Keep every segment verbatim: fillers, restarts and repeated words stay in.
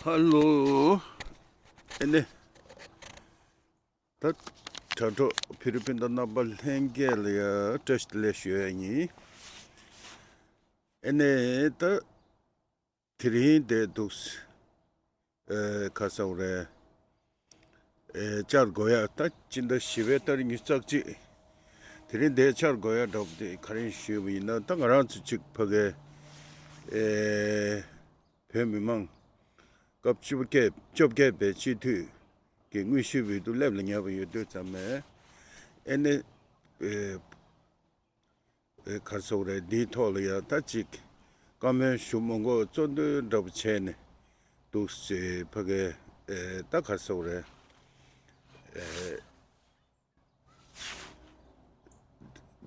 ཨ་ལོ། ཨེ་ནས། ད་དྲ་གྲོགས་བོད་རིགས་སྤུན་ཟླ་རྣམ་པ་ལྷན་རྒྱས་ལ་ཡ་བཀྲ་ཤིས་བདེ་ལེགས་ཞུ་ཡ་ཡིན། ཨེ་ནས་ད་དེ་རིང་དེ་འདུག་ཨེ་ག་ཟེར་རེད། ཨེ་བཅར་དགོས་ཡ་ད་སྤྱི་ཟླ་བཞི་པའི་ཏ་རིག་ཉི་ཤུ་རྩ་གཅིག་དེ་རིང་དེ་བཅར་དགོས་ཡ་འདྲ་པོ་དེ་ག་རེ་ཞུས་པ་ཡིན་ན། ད་ང་རང་ཚོ་གཅིག་ཕ་གི་ཨེ་བོད་མི་མང་སྐབས་བཅོ་བརྒྱད་བཅོ་བརྒྱད་པའི་སྤྱི་འཐུས་ཀྱི་དངོས་གཞིའི་འོས་བསྡུ་སླེབས་ལ་ཉེ་བ་ཡོད་དུས་ཙམ་ནས། ཨེ་ནས་ཨེ་ཨེ་ག་རེ་ཟེར་དགོས་རེད། འདིའི་ཐོག་ལ་ཡ་ད་ཅིག་བཀའ་མོལ་ཞུ་མི་དགོས། གཙོ་འདོན་འདྲ་པོ་བྱས་ནས་འདུག་སེ་ཕ་གི་ཨེ་ད་ག་རེ་ཟེར་དགོས་རེད། ཨེ་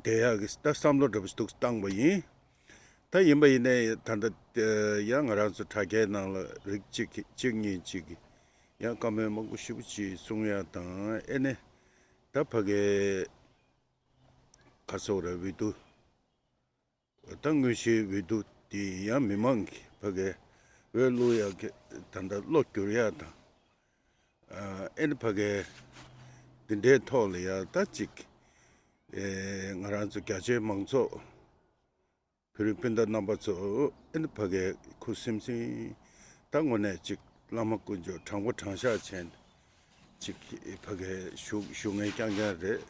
བསྡད་ཡག་གི་ད་བསམ་བློ་འདྲ་པོ་ཞིག་འདུག་བཏང་པ་ཡིན། ད་ཡིན་པ་ཡིན་ནའི་ད་ལྟ་ཡང་ང་རང་ཚོ་དྲ་རྒྱའི་ནང་ལ་རིགས་གཅིག་གིས་གཅིག་གཉིས་གཅིག་གིས་ཡང་བཀའ་མོལ་མང་པོ་ཞེ་པོ་ཅིག་གསུང་ཡ་དང་། ཨེ་ནས་ད་ཕ་གི་ག་རེ་ཟེར་དགོས་རེད། འོས་བསྡུ་ད་དངོས་གཞིའི་འོས་བསྡུ་དེ་ཡང་མི་མང་གིས་ཕ་གི་འོས་བླུག་ཡག་གི་ད་ལྟ་བློ་བསྒྱུར་ཡག་དང་། ཨ་ཨེ་ནི་ཕ་གི་འདི་འདྲའི་ཐོག་ལ་ཡང་ད་ཅིག་ཨེ་ང་རང་ཚོ་རྒྱ་ཆེའི་མང་ཚོགས་བོད་རིགས་སྤུན་ཟླ་རྣམ་པ་ཚོ་ཨེ་ནི་ཕ་གི་ཁུ་སིམ་སིམ་ད་དངོས་གནས་ཅིག་བླ་མ་དཀོན་མཆོག་དྲང་པོ་དྲང་བཞག་བྱས་ནས་ཅིག་ཕ་གི་ཞུ་ཞུ་མཁན་རྐྱང་རྐྱང་རེད།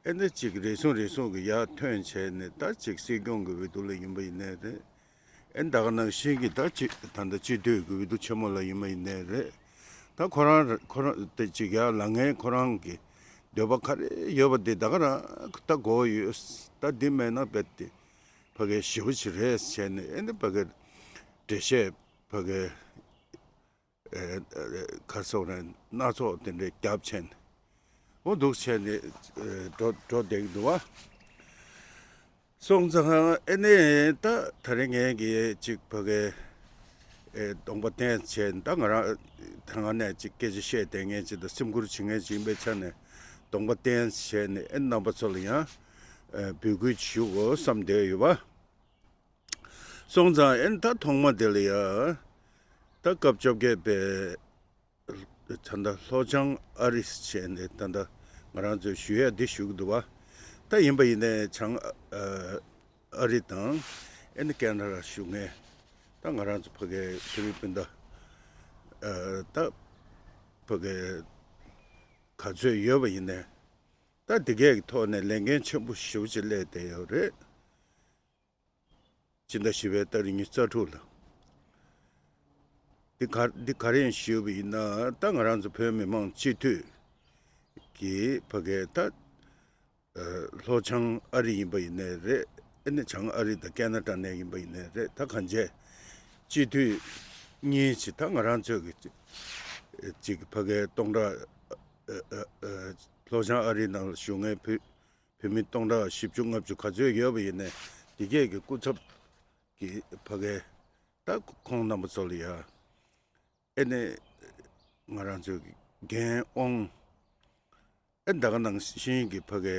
ཨེ་ནི་ཅིག་རེ་ཟུང་རེ་ཟུང་གི་ཡར་ཐོན་བྱས་ནས་ད་ཅིག་སྲིད་སྐྱོང་གི་འོས་བསྡུ་ལ་ཡིན་པ་ཡིན་ནའི་རེད། ཨེ་ད་ག་ནང་བཞིན་གྱི་ད་ཅིག་ད་ལྟ་སྤྱི་འཐུས་ཀྱི་འོས་བསྡུ་ཆེན་མོ་ལ་ཡིན་པ་ཡིན་ནའི་རེད། ད་ཁོ་རང་ཁོ་རང་དེ་ཅིག་ཡར་ལངས་མཁན་ཁོ་རང་གི་འདོད་པ་ག་རེ་ཡོད་པ་དེ་ད་ག་རང་ད་དགོས་ཡོད། ད་འདི་མེད་ན་རྦད་དེ་ཕ་གི་ཞེ་པོ་ཅིག་རེད་བྱས་ནས། ཨེ་ནི་ཕ་གི་འགྲེལ་བཤད་ཕ་གི་ཨེ་ཨེ་ག་རེ་ཟེར་དགོས་རེད། སྣ་ཚོགས་དེ་འདྲའི་རྒྱབ་བྱས་ནས་འོ་འདུག་བྱས་ནས་ཨེ་འགྲོ་འགྲོ་བསྡད་ཀྱི་འདུག་བ། སོང་ཙང་ཨེ་ནས་ད་ད་རེས་ངས་ཀྱིས་ཅིག་ཕ་གི་ཨེ་གདོང་པ་བསྟན་བྱས། ད་ང་རང་ད་སྔ་ནས་ཅིག་སྐད་ཆ་བཤད་བསྡད་མཁན་ཅིག་དང་སེམས་ཁུར་བྱེད་མཁན་ཅིག་ཡིན་པའི་ཆ་ནས་གདོང་པ་བསྟན་བྱས་ནས་ཨེ་རྣམ་པ་ཚོ་ལ་ཡང་ཨེ་འབོད་སྐུལ་ཞུ་དགོས་བསམ་བསྡད་ཡོད་པ། སོང་ཙང་ཨེ་ད་ཐོག་མ་དེ་ལ་ཡ་ད་སྐབས་བཅོ་བརྒྱད་པའི་ད་ལྟ་ལྷོ་བྱང་ཨ་རི་བྱས་ནས་ད་ལྟ་ང་རང་ཚོས་ཞུ་ཡ་འདི་ཞུ་གི་འདུག་བ། ད་ཡིན་པ་ཡིན་ནའི་བྱང་ཨ་ཨ་རི་དང་ཨེ་ནི་ཁེ་ན་ཌ་ཞུ་མཁན་ད་ང་རང་ཚོ་ཕ་གི་བོད་རིགས་སྤུན་ཟླ་ཨ་ད་ཕ་གི་ག་ཚོད་ཡོད་པ་ཡིན་ནའི་ད་འདི་གས་ཀྱི་ཐོག་ནས་ལས་འགན་ཆེན་པོ་ཞེ་པོ་ཅིག་སླེབས་བསྡད་ཡོད་རེད། སྤྱི་ཟླ་བཞི་པའི་ཏ་རིག་ཉི་ཤུ་རྩ་དྲུག་ལ། འདི་ག་འདི་ག་རེ་ཡིན་ཞུས་པ་ཡིན་ན། ད་ང་རང་ཚོ་བོད་མི་མང་སྤྱི་འཐུས་ཀྱི་ཕ་གི་ད་ལྷོ་བྱང་ཨ་རི་ཡིན་པ་ཡིན་ནའི་རེད། ཨ་ནི་བྱང་ཨ་རི་དང་ཁེ་ན་ཌ་ནས་ཡིན་པ་ཡིན་ནའི་རེད། ད་གང་བྱས་སྤྱི་འཐུས་གཉིས་ཅིག་ད་ང་རང་ཚོས་ཀྱི་ཅིག་ཕ་གི་སྟོང་ཕྲག་ལྷོ་བྱང་ཨ་རི་ནང་ལ་བཞུགས་མཁན་བོད་བོད་མི་སྟོང་ཕྲག་བཞི་བཅུ་ལྔ་བཅུ་ག་ཚོད་ཡོད་པ་ཡིན་ནའི་འདི་གས་ཀྱི་སྐུ་ཚབ་ཀྱི་ཕ་གི་ད་ཁོང་རྣམ་པ་ཚོ་ལ་ཡ་ཨེ་ནས་ང་རང་ཚོའི་འགན་དབང་ཨེ་ད་ག་ནང་བཞིན་གྱི་ཕ་གི་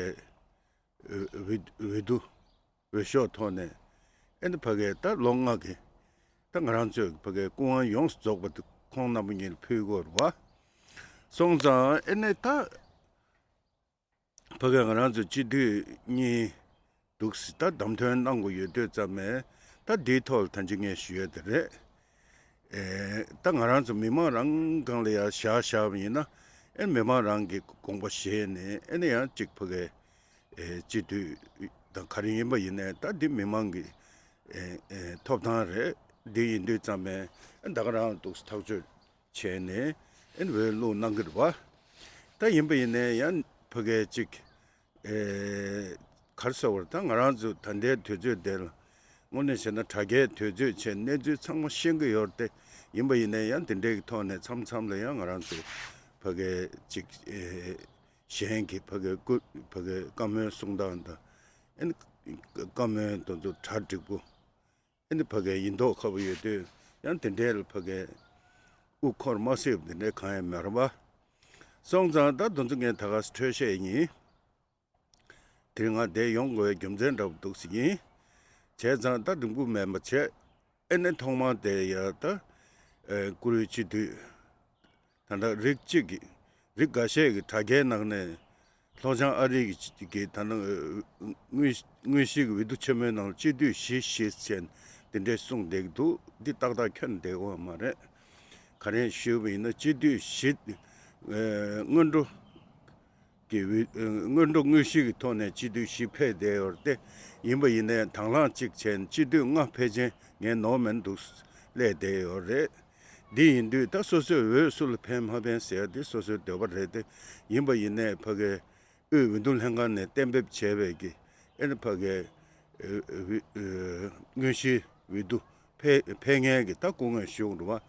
འོས་འོས་བསྡུ་འོས་ཤོག་ཐོག་ནས་ཨེ་ནས་ཕ་གི་ད་ལོ་ལྔ་གི་ད་ང་རང་ཚོའི་ཕ་གི་སྐུ་དབང་ཡོངས་སུ་རྫོགས་པ་དེ་ཁོང་རྣམ་པ་གཉིས་ལ་ཕུལ་དགོས་རེད་བ། སོང་ཙང་ཨེ་ནས་ད། ཕ་གི་ང་རང་ཚོ་སྤྱི་འཐུས་གཉིས་འདུག་སེ་ད་བདམས་ཐོན་གནང་དགོས་ཡོད་དུས་ཙམ་ནས་ད་འདིའི་ཐོག་ལ་ད་ཅི་ངས་ཞུ་ཡ་དེ་རེད། ཨེ་ད་ང་རང་ཚོ་མི་མང་རང་སྒང་ལ་ཡ་བཞག་བཞག་པ་ཡིན་ན། ཨེ་མི་མང་རང་གི་དགོངས་པ་བཞེས་ནས་ཨེ་ནས་ཡང་གཅིག་ཕ་གི་ཨེ་སྤྱི་འཐུས་དང་ག་རེ་ཡིན་པ་ཡིན་ནའི་ད་འདི་མི་མང་གི་ཨེ་ཨེ་ཐོབ་ཐང་རེད། འདི་ཡིན་དུས་ཙམ་ནས་ཨེ་ད་ག་རང་འདུག་སེ་ཐག་གཅོད་བྱས་ནས་ཨེ་འོས་བླུག་གནང་གི་རེད་བ། ད་ཡིན་པ་ཡིན་ནའི་ཡང་ཕ་གི་ཅིག་ཨེ་ག་རེ་ཟེར་བར། ད་ང་རང་ཚོ་ད་ལྟའི་དུས་ཚོད་འདིར་དངོས་གནས་བྱས་ན་དྲ་རྒྱའི་དུས་ཚོད་བྱས་གནས་ཚུལ་ཚང་མ་ཤེས་ཀྱི་ཡོད་རེད་དེ། ཡིན་པ་ཡིན་ནའི་ཡང་དེ་འདྲའི་གི་ཐོག་ནས་མཚམས་མཚམས་ལ་ཡང་ང་རང་ཚོ་ཕ་གི་ཅིག་ཨེ་གཞན་གྱི་ཕ་གི་སྐུ་ཕ་གི་བཀའ་མོལ་གསུང་སྟངས་དང་ཨེ་བཀའ་མོལ་དེ་ཚོ་གྲ་འགྲིག་པོ། ཨེ་ནི་ཕ་གི་ཡིན་མདོག་ཁ་པོ་ཡོད་དུས་ཡང་དེ་འདྲའི་ལ་ཕ་གི་དབུ་འཁོར་མ་སྲིད་པ་དེ་འདྲའི་གང་ཡང་མེད་རེད་པ། སོང་ཙང་ད་དེ་ཚོ་ངས་ད་ག་སེ་འཕྲོས་བཤད་ཡིན། དེ་རིང་ང་འདིར་ཡོང་དགོས་པའི་རྒྱུ་མཚན་འདྲ་པོ་འདུག་སེ་ཡིན། བྱས་ཙང་ད་རིང་པོ་མེད་པ་བྱས། ཨེ་ནི་ཐོག་མར་དེ་ཡ་ད་ ཨེ་བཀུར་འོས་སྤྱི་འཐུས། ད་ལྟ་རིགས་གཅིག་གི་རིགས་འགའ་ཤས་ཀྱི་དྲ་རྒྱའི་ནང་ནས་ལྷོ་བྱང་ཨ་རི་གི་གི་ད་ལྟ་དངོས་དངོས་གཞི་གི་འོས་བསྡུ་ཆེན་མོའི་ནང་ལ་སྤྱི་འཐུས་བཞི་བཞི་ཟེར་འདི་འདྲས་གསུངས་བསྡད་ཀྱི་འདུག་འདི་ཏག་ཏག་ཁྱོན་བསྡད་ཡོད་མ་རེད། ག་རེ་ཞུས་པ་ཡིན་ན་སྤྱི་འཐུས་བཞི་ཨེ་སྔོན་འགྲོ་གི་འོས་ཨེ་སྔོན་འགྲོ་དངོས་གཞི་གི་ཐོག་ནས་སྤྱི་འཐུས་བཞི་ཕེབས་བསྡད་ཡོད་རེད་དེ། ཡིན་པ་ཡིན་ནའི་དང་བླངས་གཅིག་བྱས་ནས་སྤྱི་འཐུས་ལྔ་ཕལ་ཆེར་ངས་ནོར་མེད་འདུག་སླེབས་བསྡད་ཡོད་རེད། འདི་ཡིན་དུས་ད་སོ་སོའི་འོས་སུ་ལ་ཕན་མ་ཕན་ཟེར་ཡ་དེ་སོ་སོའི་འདོད་པ་རེད་དེ། ཡིན་པ་ཡིན་ནའི་ཕ་གིའི་དབུས་འོས་བསྡུ་ལྷན་ཁང་ནས་གཏན་འབེབས་བྱས་པའི་གི་ཨེ་ནི་ཕ་གིའི་ཨེ་ཨེ་ཨེ་དངོས་གཞིའི་འོས་བསྡུ་ཕེ་ཕེབས་མཁན་གྱི་ད་སྐུ་ངོ་གཞོན་པ་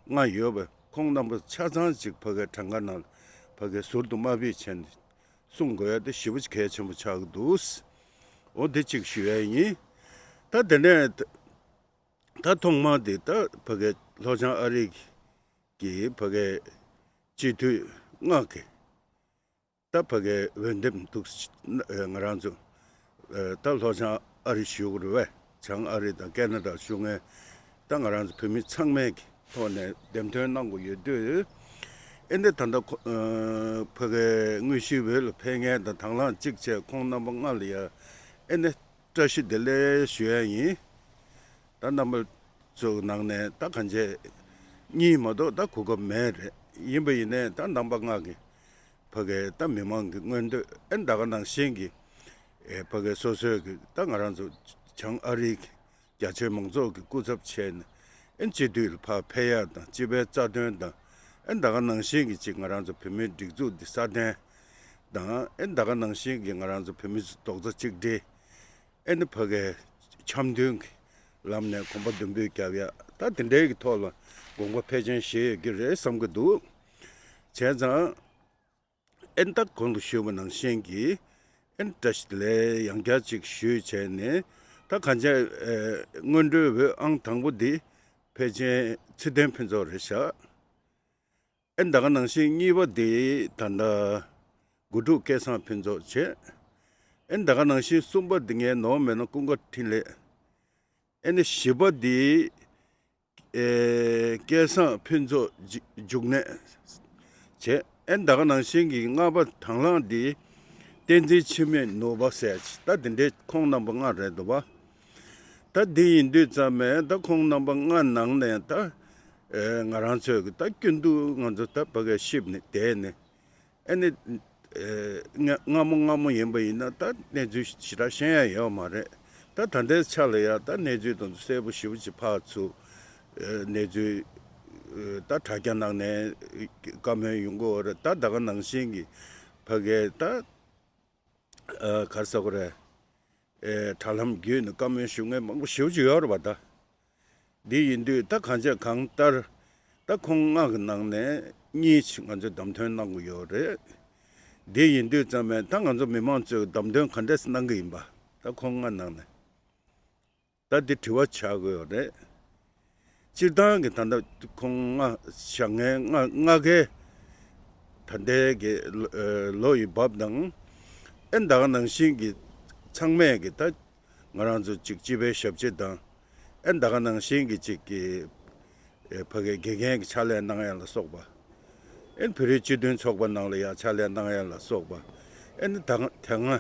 ལྔ་ཡོད་པ་ཁོང་རྣམ་པ་ཆ་ཚང་ཅིག་ཕ་གིའི་གྲངས་ཀ་ནང་ཕ་གིའི་ཟུར་དུ་མ་ཕུད་བྱས་ནས་གསུང་དགོས་ཡ་དེ་ཞེ་པོ་ཅིག་གལ་ཆེན་པོ་ཆགས་ཀྱི་འདུག་འོ་དེ་གཅིག་ཞུ་ཡ་ཡིན། ད་དེ་ནས་ད་ཐོག་མ་དེ་ད་ཕ་གིའི་ལྷོ་བྱང་ཨ་རི་གི་ཕ་གིའི་སྤྱི་འཐུས་ལྔ་གི་ད་ཕ་གིའི་འོས་འདེམས་འདུག་ང་རང་ཚོ་ད་ལྷོ་བྱང་ཨ་རི་བཞུགས་རེད་པས། བྱང་ཨ་རི་དང་ཁེ་ན་ཌ་བཞུགས་མཁན་ད་ང་རང་ཚོ་བོད་མི་ཚང་མས་ཀྱི་ཐོག་ནས་འདེམས་ཐོན་གནང་དགོས་ཡོད་དུས། ཨེ་འདི་ད་ལྟ་ཁོ་ཨ་ཕ་གིའི་དངོས་གཞིའི་འོས་ལ་ཕེབས་མཁན་དང་དང་བླངས་གཅིག་བྱས་ཁོང་རྣམ་པ་ལྔ་ལ་ཡ་ཨེ་འདི་བཀྲ་ཤིས་བདེ་ལེགས་ཞུ་ཡ་ཡིན། ད་རྣམ་པ་ཚོའི་ནང་ནས་ད་གང་བྱས་གཉིས་མ་གཏོགས་ད་གོ་སྐབས་མེད་རེད། ཡིན་པ་ཡིན་ནའི་ད་རྣམ་པ་ལྔ་གི་ཕ་གིའི་ད་མི་མང་གི་མངོན་འདོད་ཨེ་ད་ག་ནང་བཞིན་གྱི་ཨེ་ཕ་གིའི་སོ་སོའི་གི་ད་ང་རང་ཚོ་བྱང་ཨ་རིའི་གི་རྒྱ་ཆེའི་མང་ཚོགས་ཀྱི་སྐུ་ཚབ་བྱས་ནས་ཨེ་སྤྱི་འཐུས་ལ་ཕར་ཕེབས་ཡ་དང་སྤྱི་པའི་རྩ་དོན་དང་ཨེ་ད་ག་ནང་བཞིན་གྱི་ཅིག་ང་རང་ཚོ་བོད་མིའི་སྒྲིག་འཛུགས་འདི་སྲ་བརྟན་དང་ཨེ་ད་ག་ནང་བཞིན་གྱི་ང་རང་ཚོ་བོད་མི་ཚོ་རྡོག་རྩ་གཅིག་སྒྲིལ། ཨེ་ནི་ཕ་གིའི་འཆམ་མཐུན་གྱི་ལམ་ནས་གོམ་པ་མདུན་སྤོས་རྒྱབ་ཡ་ད་དེ་འདྲའི་གི་ཐོག་ལ་དགོངས་པ་ཕལ་ཆེན་བཞེས་ཡོད་ཀྱི་རེད་བསམ་གྱི་འདུག་བྱས་ཙང་ཨེ་ནི་ད་གོང་དུ་ཞུས་པ་ནང་བཞིན་གྱི་ཨེ་ནི་བཀྲ་ཤིས་བདེ་ལེགས་ཡང་བསྐྱར་ཅིག་ཞུས་བྱས་ནས་ད་གང་ཅི་ཨེ་སྔོན་འགྲོའི་འོས་ཨང་དང་པོ་འདི་ཕལ་ཆེན་ཚེ་བརྟན་ཕུན་ཚོགས་རེད་ཤག་ཨེ་ད་ག་ནང་བཞིན་གཉིས་པ་དེ་ད་ལྟ་དགུ་ཕྲུག་སྐལ་བཟང་ཕུན་ཚོགས་བྱས། ཨེ་ད་ག་ནང་བཞིན་གསུམ་པ་དེ་ངའི་ནོར་མེད་ན་ཀུན་དགའ་འཕྲིན་ལས། ཨེ་ནི་བཞི་པ་དེ་ཨེ་སྐལ་བཟང་ཕུན་ཚོགས་འཇུ་འཇུག་གནས་བྱས། ཨེ་ད་ག་ནང་བཞིན་གྱི་ལྔ་པ་དང་བླངས་དེ་བསྟན་འཛིན་འཆི་མེད་ནོར་བུ་ཟེར་ད་དེ་འདྲའི་ཁོང་རྣམ་པ་ལྔ་རེད་འདུག་བ། ད་འདི་ཡིན་དུས་ཙམ་པས་ད་ཁོང་རྣམ་པ་ལྔ་ནང་ནས་ད་ཨེ་ང་རང་ཚོས་ཀྱི་ད་སྐྱོན་འདུག་ང་ཚོ་ད་ཕ་གིར་གཤིབ་ནས་བསྡད་ནས་ཨེ་ནི་ཨེ་སྔ་སྔ་མོ་སྔ་མོ་ཡིན་པ་ཡིན་ན་ད་གནས་ཚུལ་ཞེ་དྲག་ཤེས་ཡ་ཡོད་མ་རེད། ད་ད་ལྟའི་ཆ་ལ་ཡ་ད་གནས་ཚུལ་དང་གསལ་པོ་ཞེ་པོ་ཅིག་ཕར་ཚུར་ཨེ་གནས་ཚུལ་ཨེ་ད་དྲ་རྒྱ་ནང་ནས་བཀའ་མོལ་ཡོང་གི་ཡོད་རེད། ད་ད་ག་ནང་བཞིན་གྱི་ཕ་གིར་ད་ཨ་ག་རེ་ཟེར་དགོས་རེད། ཨེ་དྲ་ལམ་བརྒྱུད་ནས་བཀའ་མོལ་ཞུ་མཁན་མང་པོ་ཞེ་པོ་ཅིག་ཡོད་རེད་པ་ད། འདི་ཡིན་དུས་ད་གང་བྱས་གང་ལྟར་ད་ཁོང་ལྔ་གི་ནང་ནས་གཉིས་ཅིག་ང་ཚོས་བདམས་ཐོན་གནང་དགོས་ཡོད་རེད། འདི་ཡིན་དུས་ཙམ་པས་ད་ང་ཚོ་མི་མང་ཚོས་བདམས་ཐོན་ག་འདྲས་གནང་གི་ཡིན་པ། ད་ཁོང་ལྔ་ནང་ནས་ད་འདི་དྲི་བ་ཆགས་ཀྱི་ཡོད་རེད། སྤྱིར་བཏང་གི་ད་ལྟ་ཁོང་ལྔ་བཞག་མཁན་ལྔ་ལྔ་ཀའི་ད་ལྟའི་གི་ལོ་ཡི་བབ་དང་ཨེ་ད་ག་ནང་བཞིན་གྱི་ཚང་མས་གི་ད་ང་རང་ཚོ་ཅིག་སྤྱི་པའི་ཞབས་ཕྱི་དང་ཨེ་ད་ག་ནང་བཞིན་གྱི་ཅིག་གི་ཨེ་ཕ་གིའི་དགེ་རྒན་གྱི་ཕྱག་ལས་གནང་ཡ་ལ་སོགས་པ། ཨེ་བོད་རིགས་སྤྱི་མཐུན་ཚོགས་པ་ནང་ལ་ཡ་ཕྱག་ལས་གནང་ཡ་ལ་སོགས་པ། ཨེ་ནི་ད་དེ་སྔ་ཨེ་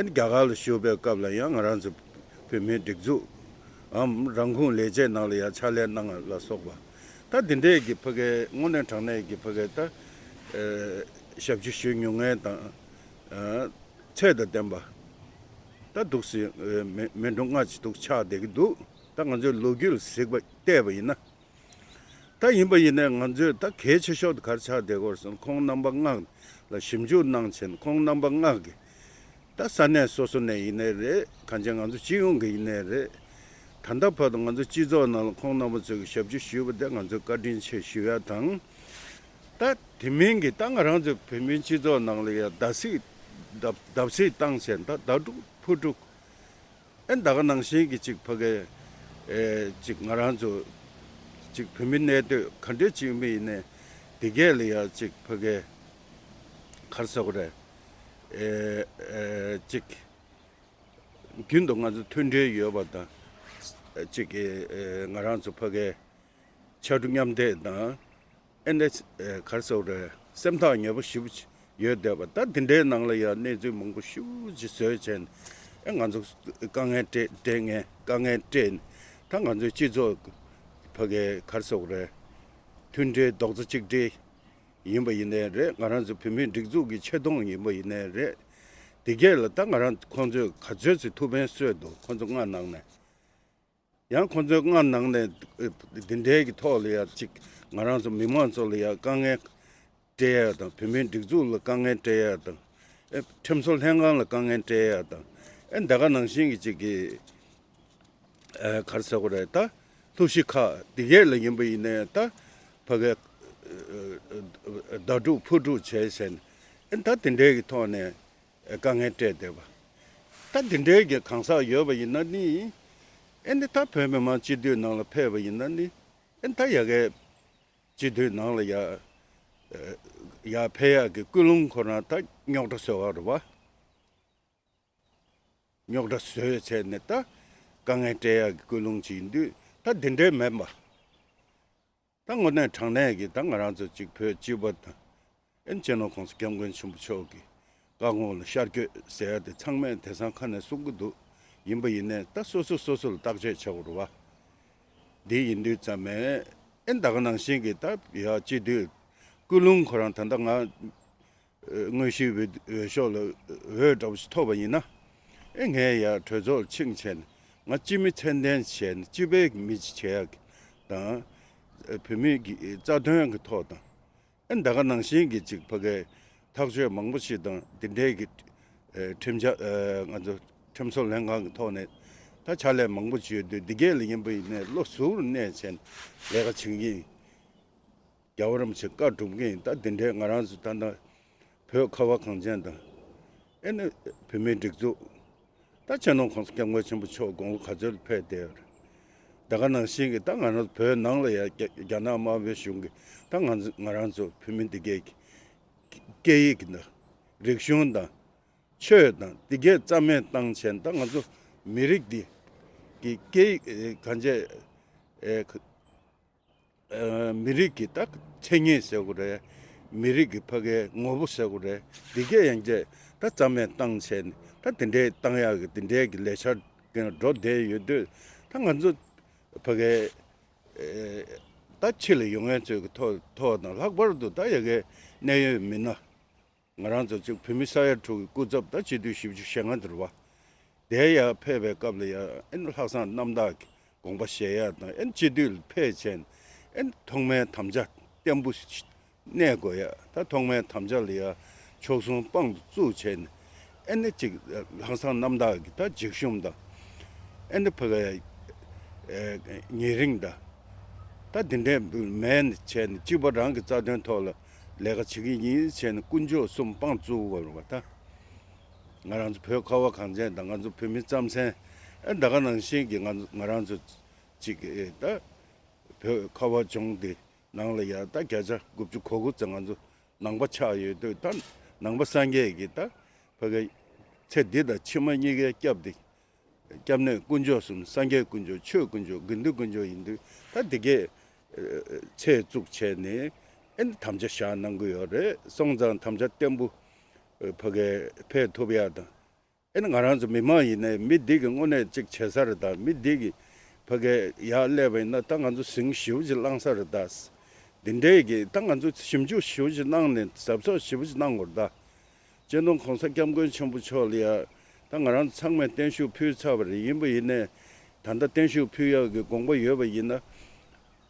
ནི་རྒྱ་གར་ལ་བཞུགས་པའི་སྐབས་ལ་ཡང་ང་རང་ཚོ་བོད་མིའི་སྒྲིག་འཛུགས་འམ་རང་ཁུངས་ལས་བྱེད་ནང་ལ་ཡ་ཕྱག་ལས་གནང་ཡ་ལ་སོགས་པ། ད་དེ་འདྲས་ཀྱི་ཕ་གིའི་དངོས་གནས་དྲང་གནས་ཀྱི་ཕ་གིའི་ད་ཨེ་ཞབས་ཕྱི་ཞུ་མྱོང་མཁན་དང་ཨེ་ཚད་དང་ལྡན་པ་ད་འདུག་སེ་ཨེ་མི་མི་འགྲོ་ལྔ་ཅིག་འདུག་ཆགས་བསྡད་ཀྱི་འདུག་ད་ང་ཚོའི་ལོ་རྒྱུས་ལ་གཟིགས་པ་བལྟས་པ་ཡིན་ན། ད་ཡིན་པ་ཡིན་ནའི་ང་ཚོས་ད་གལ་ཆེ་ཤོས་དེ་ག་རེ་ཆགས་བསྡད་ཀྱི་ཡོད་རེད་ཟེར་ན་ཁོང་རྣམ་པ་ལྔ་ལ་ཞིབ་འཇུག་གནང་བྱས་ནས་ཁོང་རྣམ་པ་ལྔ་གིས་ད་ས་གནས་སོ་སོ་ནས་ཡིན་ནའི་རེད། གང་ཅི་ང་ཚོ་སྤྱི་ཡོངས་ཀྱི་ཡིན་ནའི་རེད། ད་ལྟ་བར་དུ་ང་ཚོ་སྤྱི་ཚོགས་ནང་ལ་ཁོང་རྣམ་པ་ཚོས་ཞབས་ཕྱི་ཞུས་པ་དེ་ང་ཚོས་བཀའ་དྲིན་ཆེ་ཞུ་ཡ་དང་། ད་དེ་མིན་གྱི་ད་ང་རང་ཚོ་བོད་མིའི་སྤྱི་ཚོགས་ནང་ལ་ཡ་བརྡབ་གསིག་བརྡབ་བརྡབ་གསིག་བཏང་བྱས་ད་ཟླ་དྲུག་ཕུ་དྲུག་ཨེ་ད་ག་ནང་བཞིན་གྱི་ཅིག་ཕ་གིའི་ཨེ་ཅིག་ང་རང་ཚོ་ཅིག་བོད་མི་གནས་སྡོད་ག་འདྲས་ཅིག་ཡིན་པ་ཡིན་ནའི་དེ་གས་ལ་ཡ་ཅིག་ཕ་གིའི་ག་རེ་ཟེར་དགོས་རེད། ཨེ་ཨེ་ཅིག་རྒྱུན་དུ་ང་ཚོ་མཐུན་སྒྲིལ་ཡོད་པ་དང་ཅིག་ཨེ་ང་རང་ཚོ་ཕ་གིའི་ ཕྱར་གྲུ་མཉམ་འདེགས་དང་། ཨེ་འདྲ་ག་རེ་ཟེར་དགོས་རེད། སེམས་ཐག་ཉེ་པོ་ཞེ་པོ་ཅིག་ཡོད་བསྡད་པ། ད་འདི་འདྲའི་ནང་ལ་ཡང་གནས་ཚུལ་མང་པོ་ཞེ་པོ་ཅིག་བཟོས་བྱས་ནས། ཨེ་ང་ཚོ་དཀའ་ངལ་སྤྲད་སྤྲད་ངན་དཀའ་ངལ་སྤྲད་ནས། ད་ང་ཚོའི་སྤྱི་ཚོགས་ཕ་གའི་ག་རེ་ཟེར་དགོས་རེད། མཐུན་སྒྲིལ་རྡོག་རྩ་གཅིག་སྒྲིལ་ཡིན་པ་ཡིན་ནའི་རེད། ང་རང་ཚོ་བོད་མིའི་སྒྲིག་འཛུགས་ཀྱི་ཆེ་མཐོང་ཡིན་པ་ཡིན་ནའི་རེད། དེ་གས་ལ་ད་ང་རང་ཁོང་ཚོས་ག་ཚོད་ཅིག་ཐུགས་ཕན་གསོས་འདུག་ཁོང་ཚོ་སྔ་ནང་ནས། ཡང་ཁོང་ཚོའི་སྔ་ནང་ནས་འདི་འདྲའི་གི་ཐོག་ལ་ཡང་ཅིག་ང་རང་ཚོ་མི་མང་ཚོ་ལ་ཡང་དཀའ་ངལ་སྤྲད་ཡ་དང་། བོད་མིའི་སྒྲིག་འཛུགས་ལ་དཀའ་ངལ་སྤྲད་ཡ་དང་། ཨེ་ཁྲིམས་བཟོ་ལྷན་ཁང་ལ་དཀའ་ངལ་སྤྲད་ཡ་དང་། ཨེ་ད་ག་ནང་བཞིན་གི་ཅིག་གི་ཨེ་ག་རེ་ཟེར་དགོས་རེད། ད་ལྷོ་གཞིས་ཁག་འདི་གས་ལ་ཡིན་པ་ཡིན་ནའི་ད་ཕ་གའི་ཟླ་དཀྲུག་ཕུ་དཀྲུག་བྱས་བྱས་ནས། ཨེ་ད་དེ་འདྲའི་གི་ཐོག་ནས་དཀའ་ངལ་སྤྲད་བསྡད་པ། ད་དེ་འདྲའི་གི་གང་ཟག་ཡོད་པ་ཡིན་ན་ནི། ཨེ་ནི་ད་བོད་མི་མང་སྤྱི་འཐུས་ནང་ལ་ཕེབས་པ་ཡིན་ན་ནི། ཨེ་ད་ཡ་གའི་སྤྱི་འཐུས་ནང་ལ་ཡ་ཡ་ཕེབས་ཡག་གི་ཀུན་སློང་ཁོ་རང་ད་རྙོག་དྲ་བཟོ་བ་རེད་བ། རྙོག་དྲ་བཟོས་བྱས་ནས་ད་དཀའ་ངལ་སྤྲད་ཡག་གི་ཀུན་སློང་ཅིག་ཡིན་དུས། ད་དེ་འདྲའི་མིན་པ། ད་དངོས་གནས་དྲང་གནས་ཀྱི་ད་ང་རང་ཚོ་གཅིག་བོད་སྤྱི་པ་དང་། ཨེ་སྤྱི་ནོར་༸གོང་ས་༸སྐྱབས་མགོན་ཆེན་པོ་མཆོག་གི་བཀའ་དགོངས་ལ་ཤར་བསྐྱོད་ཟེར་ཡ་དེ་ཚང་མས་དེང་སང་ཁ་ནས་གསུང་གི་འདུག་ཡིན་པ་ཡིན་ནའི་ད་སོ་སོ་སོ་སོ་ལ་བརྟག་དཔྱད་བྱ་དགོས་རེད་བ། འདི་ཡིན་དུས་ཙམ་མས། ཨེ་ད་ག་ནང་བཞིན་གྱི་ད་ཡ་སྤྱི་འཐུས་ཀུན་སློང་ཁོ་རང་ད་ལྟ་ང་དངོས་གཞིའི་འོས་འོས་ཤོག་ལ་འོས་འདྲ་པོ་ཞིག་ཐོབ་པ་ཡིན་ན། ཨེ་ངས་ཡ་གྲོས་ཚོགས་ལ་ཕྱིན་བྱས་ནས་ང་སྤྱི་མི་མཚན་ལྡན་བྱས་ནས་སྤྱི་པའི་མི་ཅིག་བྱེད་ཡག་གི་དང་། བོད་མི་གི་རྩ་དོན་གྱི་ཐོག་དང་། ཨེ་ད་ག་ནང་བཞིན་གྱི་ཅིག་ཕ་གའི་ཐག་གཅོད་མང་པོ་ཞིག་དང་། འདི་འདྲའི་གི་ཨེ་ཁྲིམས་འཆར་ཨེ་ང་ཚོ་ཁྲིམས་བཟོ་ལྷན་ཁང་གི་ཐོག་ནས་ད་ཕྱག་ལས་མང་པོ་ཞིག་ཡོད་དུས། འདི་གས་ལ་ཡིན་པ་ཡིན་ནའི་བློ་གཟུ་བོར་གནས་བྱས་ནས་ལས་ཀ་བྱེད་ཀྱི་ཡིན། རྒྱལ་བ་རིན་པོ་ཆེ་བཀའ་སྒྲུབ་མཁན་ཡིན། ད་འདི་འདྲའི་ང་རང་ཚོ་ད་ལྟ་བོད་ཁ་བ་གངས་ཅན་དང་། ཨེ་ནི་བོད་མིའི་སྒྲིག་འཛུགས། ད་སྤྱི་ནོར་༸གོང་ས་༸སྐྱབས་མགོན་ཆེན་པོ་མཆོག་དགུང་ལོ་ག་ཚོད་ལ་ཕེབས་བསྡད་ཡོད་རེད། ད་ག་ནང་བཞིན་གྱི་ད་ང་རང་ཚོ་བོད་ནང་ལ་ཡ་རྒྱ་རྒྱ་ནག་དམར་པོའི་གཞུང་གིས་ད་ང་ཚོ་ང་རང་ཚོ་བོད་མི་འདི་གའི་སྐད་ཡིག་དང་། རིག་གཞུང་དང་། ཆོས་དང་། འདི་གའི་རྩ་མེད་བཏང་བྱས་ནས། ད་ང་ཚོ་མི་རིགས་འདི་གི་སྐད་ཡིག་ཨེ་གང་བྱས་ཨེ་ཨ་མི་རིགས་ཀྱི་ད་མཚན་ཉིད་ཟེར་དགོས་རེད། མི་རིགས་ཀྱི་ཕ་གའི་ངོ་བོ་ཟེར་དགོས་རེད། འདི་གས་ཡང་བཅས་ད་རྩ་མེད་བཏང་བྱས་ནས། ད་དེ་འདྲའི་བཏང་ཡག་གི་དེ་འདྲའི་གི་ལས་འཆར་གྱི་འགྲོ་བསྡད་ཡོད་དུས། ད་ང་ཚོ་ཕ་གའི་ཨེ་ད་ཕྱི་ལ་ཡོང་མཁན་ཚོའི་གི་ཐོག་ཐོག་དང་། ལྷག་པར་དུ་ད་ཡ་གའི་གནད་ཡོད་མི་སྣ། ང་རང་ཚོ་གཅིག་བོད་མི་ས་ཡ་དྲུག་གི་སྐུ་ཚབ་ད་སྤྱི་འཐུས་བཞི་བཅུ་ཞེ་ལྔ་དེ་རེད་བ། དེ་ཡར་ཕེབས་པའི་སྐབས་ལ་ཡ་ཨེ་ནི་ལྷག་བསམ་རྣམ་དག་གི་དགོངས་པ་བཞེས་ཡ་དང་། ཨེ་ནི་སྤྱི་འཐུས་ལ་ཕེབས་བྱས་ནས་ཨེ་ནི་ཐོག་མའི་དམ་བཅའ་བརྟན་པོ་གནས་དགོས་ཡ། ད་ཐོག་མའི་དམ་བཅའ་ལ་ཡ་མཆོག་ཟུང་དཔང་དུ་བཙུགས་བྱས་ནས། ཨེ་ནི་གཅིག་ལྷག་བསམ་རྣམ་དག་གི་ད་འཇིགས་ཞུམ་དང་། ཨེ་ནི་ཕ་ག་ཨེ་ཉེ་རིང་དང་། ད་འདི་འདྲའི་མེད་ནས་བྱས་ནས་གཅིག་པ་རང་གི་རྩ་དོན་ཐོག་ལ་ལས་ཀ་བྱེད་ཀྱི་ཡིན་བྱས་ནས་དཀོན་མཆོག་གསུམ་དཔང་བཙུགས་དགོས་རེད་བ། ད་ང་རང་ཚོ་བོད་ཁ་བ་གངས་ཅན་དང་། ང་ཚོ་བོད་མི་རྩམ་ཟན། ཨེ་ད་ག་ནང་བཞིན་གྱི་ང་ང་རང་ཚོ་གཅིག་ཨེ་ད་བོད་ཁ་བ་ལྗོངས་འདི་ནང་ལ་ཡ་ད་བརྒྱ་ཆ་དགུ་བཅུ་གོ་དགུ་ཙམ་ང་ཚོ་ནང་པ་ཆགས་ཡོད་དུས། ད་ནང་པ་སངས་རྒྱས་ཀྱི་ད་ཕ་གི་ཚེ་འདི་དང་ཕྱི་མ་གཉིས་ཀའི་སྐྱབས་དེ། སྐྱབས་གནས་དཀོན་མཆོག་གསུམ། སངས་རྒྱས་དཀོན་མཆོག་ཆོས་དཀོན་མཆོག་དགེ་འདུན་དཀོན་མཆོག་ཡིན་དུས། ད་འདི་གས་ཨ་ཚད་བཙུགས་བྱས་ནས་ཨེ་ནི་དམ་བཅའ་བཞག་གནང་གི་ཡོད་རེད། སོང་ཙང་དམ་བཅའ་བརྟན་པོ་ཨ་ཕ་གའི་འཕེལ་ཐུབ་ཡ་དང་། ཨེ་ནི་ང་རང་ཚོ་མི་མང་ཡིན་ནའི་མི་འདི་གིས་དངོས་གནས་གཅིག་བྱེད་ས་རེད། ད་མི་འདི་གིས་ཕ་གའི་ཡར་སླེབས་པ་ཡིན་ན་ད་ང་ཚོ་ཟིང་ཞེ་པོ་ཅིག་བསླངས་ས་རེད་ད། འདི་འདྲའི་གི་ད་ང་ཚོ་ཞིབ་འཇུག་ཞེ་པོ་ཅིག་གནང་ནས་གཟབ་གཟབ་ཞེ་པོ་ཅིག་གནང་དགོས་རེད་ད། སྤྱི་ནོར་༸གོང་ས་༸སྐྱབས་མགོན་ཆེན་པོ་མཆོག་ལ་ཡ་ད་ང་རང་ཚང་མས་བརྟན་བཞུགས་ཕུལ་ཚར་བ་རེད། ཡིན་པ་ཡིན་ནའི་ད་ལྟ་བརྟན་བཞུགས་ཕུལ་ཡག་གི་དགོངས་པ་ཡོད་པ་ཡིན་ན།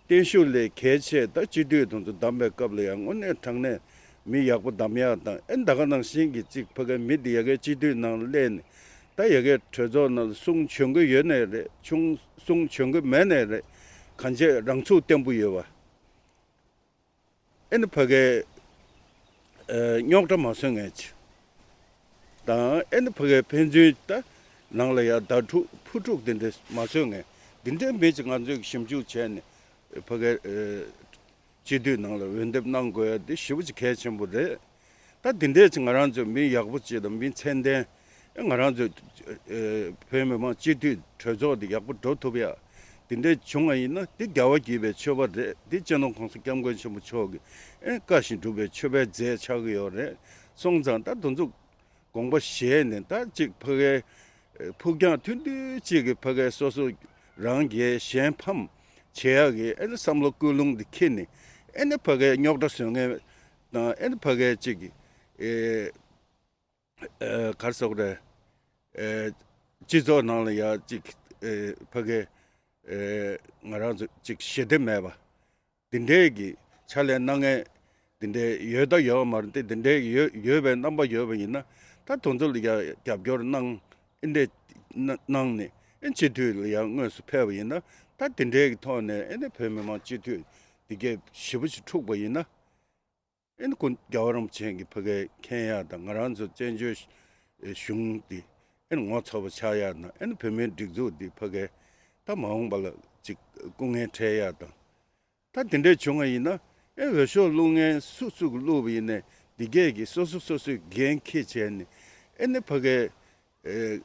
བརྟན་བཞུགས་ལས་གལ་ཆེ་ད་སྤྱི་འཐུས་དེ་ཚོ་བདམས་པའི་སྐབས་ལ་ཡང་དངོས་གནས་དྲང་གནས་མི་ཡག་པོ་བདམས་ཡག་དང་། ཨེ་ད་ག་ནང་བཞིན་གྱི་གཅིག་ཕ་གའི་མི་འདི་ཡ་གའི་སྤྱི་འཐུས་ནང་སླེབས་ནས་ད་ཡ་གའི་གྲོས་ཚོགས་ནང་ལ་གསུང་བྱོན་གི་ཡོད་ནའི་རེད། ཆུང་གསུང་བྱོན་གི་མེད་ནའི་རེད། གང་བྱས་རང་ཚུགས་བརྟན་པོ་ཡོད་པ། ཨེ་ནི་ཕ་གའི་ཨ་རྙོག་དྲ་མ་བཟོ་མཁན་ཅིག་དང་། ཨེ་ནི་ཕ་གའི་ཕན་ཚུན་ད་ནང་ལ་ཡ་ཟླ་དཀྲུག་ཕུ་དཀྲུག་དེ་འདྲ་མ་བཟོ་མཁན། འདི་འདྲའི་མི་ཅིག་ང་ཚོས་ཞིབ་འཇུག་བྱས་ནས་ཕ་གའི་ཨ་སྤྱི་འཐུས་ནང་ལ་འོས་འདེམས་གནང་དགོས་ཡ་འདི་ཞེ་པོ་ཅིག་གལ་ཆེན་པོ་རེད། ད་འདི་འདྲའི་ཅིག་ང་རང་ཚོའི་མི་ཡག་པོ་ཅིག་དང་མི་མཚན་ལྡན། ཨེ་ང་རང་ཚོའི་ཨ་བོད་མི་མང་སྤྱི་འཐུས་གྲོས་ཚོགས་འདི་ཡག་པོ་འགྲོ་ཐུབ་ཡ། དེ་འདྲས་བྱུང་བ་ཡིན་ན་དེ་རྒྱལ་བ་དགྱེས་པའི་མཆོད་པ་རེད། དེ་སྤྱི་ནོར་༸གོང་ས་༸སྐྱབས་མགོན་ཆེན་པོ་མཆོག་གི་ཨེ་བཀའ་བཞིན་སྒྲུབ་པའི་མཆོད་པའི་རྫས་ཆགས་ཀྱི་ཡོད་རེད། སོང་ཙང་ད་དེ་ཚོ་དགོངས་པ་བཞེས་ནས་ད་ཅིག་ཕ་གའི་ཕུགས་རྒྱང་ཐུང་ཐུང་ཅིག་གི་ཕ་གའི་སོ་སོ་རང་གི་གཞན་ཕམ་བྱེད་ཡག་གི་ཨེ་ནི་བསམ་བློ་ཀུན་སློང་འདི་འཁྱེར་ནས་ཨེ་ནི་ཕ་གའི་རྙོག་དྲ་བཟོ་མཁན་དང་ཨེ་ནི་ཕ་གའི་ཅིག་ཨེ་ཨེ་ག་རེ་ཟེར་དགོས་རེད། ཨེ་སྤྱི་ཚོགས་ནང་ལ་ཡ་ཅིག་ཨེ་ཕ་གའི་ཨེ་ང་རང་ཚོ་ཅིག་ཞི་བདེ་མེད་པ། འདི་འདྲའི་གི་ཕྱག་ལས་གནང་མཁན་འདི་འདྲའི་ཡོད་ད་ཡོད་མ་རེད་དེ། འདི་འདྲའི་ཡོད་ཡོད་པའི་རྣམ་པ་ཡོད་པ་ཡིན་ན་ད་དེ་ཚོ་ལ་ཡ་རྒྱབ་སྐྱོར་གནང་ཨེ་འདྲའི་གནང་ནས་ཨེ་སྤྱི་འཐུས་ལ་ཡ་དངོས་སུ་ཕེབས་པ་ཡིན་ན་ད་འདི་འདྲའི་གི་ཐོག་ནས་ཨེ་ནས་བོད་མི་མང་སྤྱི་འཐུས་འདི་གས་ཞེ་པོ་ཞིག་འཁྲུགས་པ་ཡིན་ན། ཨེ་ནི་ཁོ་རྒྱལ་བ་རིན་པོ་ཆེ་གི་ཕ་གའི་མཁྱེན་ཡག་དང་ང་རང་ཚོ་བཙན་བྱོལ་གཞུང་འདི་ཨེ་ནི་ངོ་ཚ་པོ་ཆགས་ཡག་དང་ཨེ་ནི་བོད་མིའི་སྒྲིག་འཛུགས་འདི་ཕ་གའི་ད་མ་འོངས་པ་ལ་ཅིག་སྐུ་ངལ་འཕྲད་ཡག་དང་། ད་དེ་འདྲས་བྱུང་བ་ཡིན་ན་ཨེ་འོས་ཤོག་བླུག་མཁན་སུ་སུ་གི་བླུགས་པ་ཡིན་ནའི་འདི་གས་ཀྱི་སོ་སོ་སོ་སོའི་འགན་འཁྱེར་བྱས་ནས་ཨེ་ནི་ཕ་གའི་ཨེ་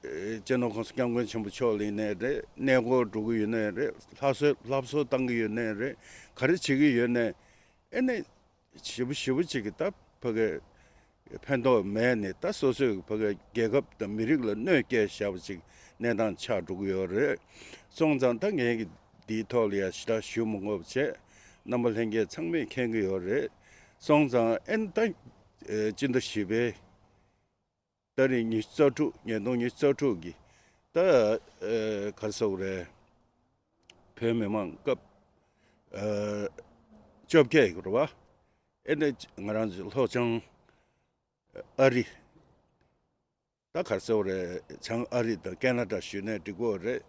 ཨེ་སྤྱི་ནོར་༸གོང་ས་༸སྐྱབས་མགོན་ཆེན་པོ་མཆོག་ལ་ཡིན་ནའི་རེད། གནས་སྐོར་འགྲོ་གི་ཡོད་ནའི་རེད། ལྷ་གསོལ་ལྷ་གསོལ་བཏང་གི་ཡོད་ནའི་རེད། ག་རེ་བྱེད་ཀྱི་ཡོད་ནའི་ཨེ་ནས་ཞེ་པོ་ཞེ་པོ་ཅིག་གི་ད་ཕ་གའི་ཕན་ཐོགས་མེད་ནས་ད་སོ་སོའི་ཕ་གའི་རྒྱལ་ཁབ་དང་མི་རིགས་ལ་གནོད་སྐྱེལ་བཞག་པ་ཅིག་གནས་སྟངས་ཆགས་འགྲོ་གི་ཡོད་རེད། སོང་ཙང་ད་ངས་ཀྱི་འདིའི་ཐོག་ལ་ཡ་ཞེ་དྲག་ཞུ་མི་དགོས་པ་བྱས། རྣམ་པ་ལྷན་རྒྱས་ཚང་མས་མཁྱེན་གྱི་ཡོད་རེད། སོང་ཙང་ཨེ་ནས་ད་ཨེ་སྤྱི་ཟླ་བཞི་པའི་ཏ་རིག་ཉི་ཤུ་རྩ་དྲུག་ཉིས་སྟོང་ཉི་ཤུ་རྩ་དྲུག་གི་ད་ཨ་ག་རེ་ཟེར་དགོས་རེད། བོད་མི་མང་སྐབས་ཨ་བཅོ་བརྒྱད་ཡོད་རེད་བ། ཨེ་ནས་ང་རང་ཚོ་ལྷོ་བྱང་ཨ་རི་ད་ག་རེ་ཟེར་དགོས་རེད། བྱང་ཨ་རི་དང་ཁེ་ན་ཌ་ཞུས་ནའི་འགྲིག་གི་རེད།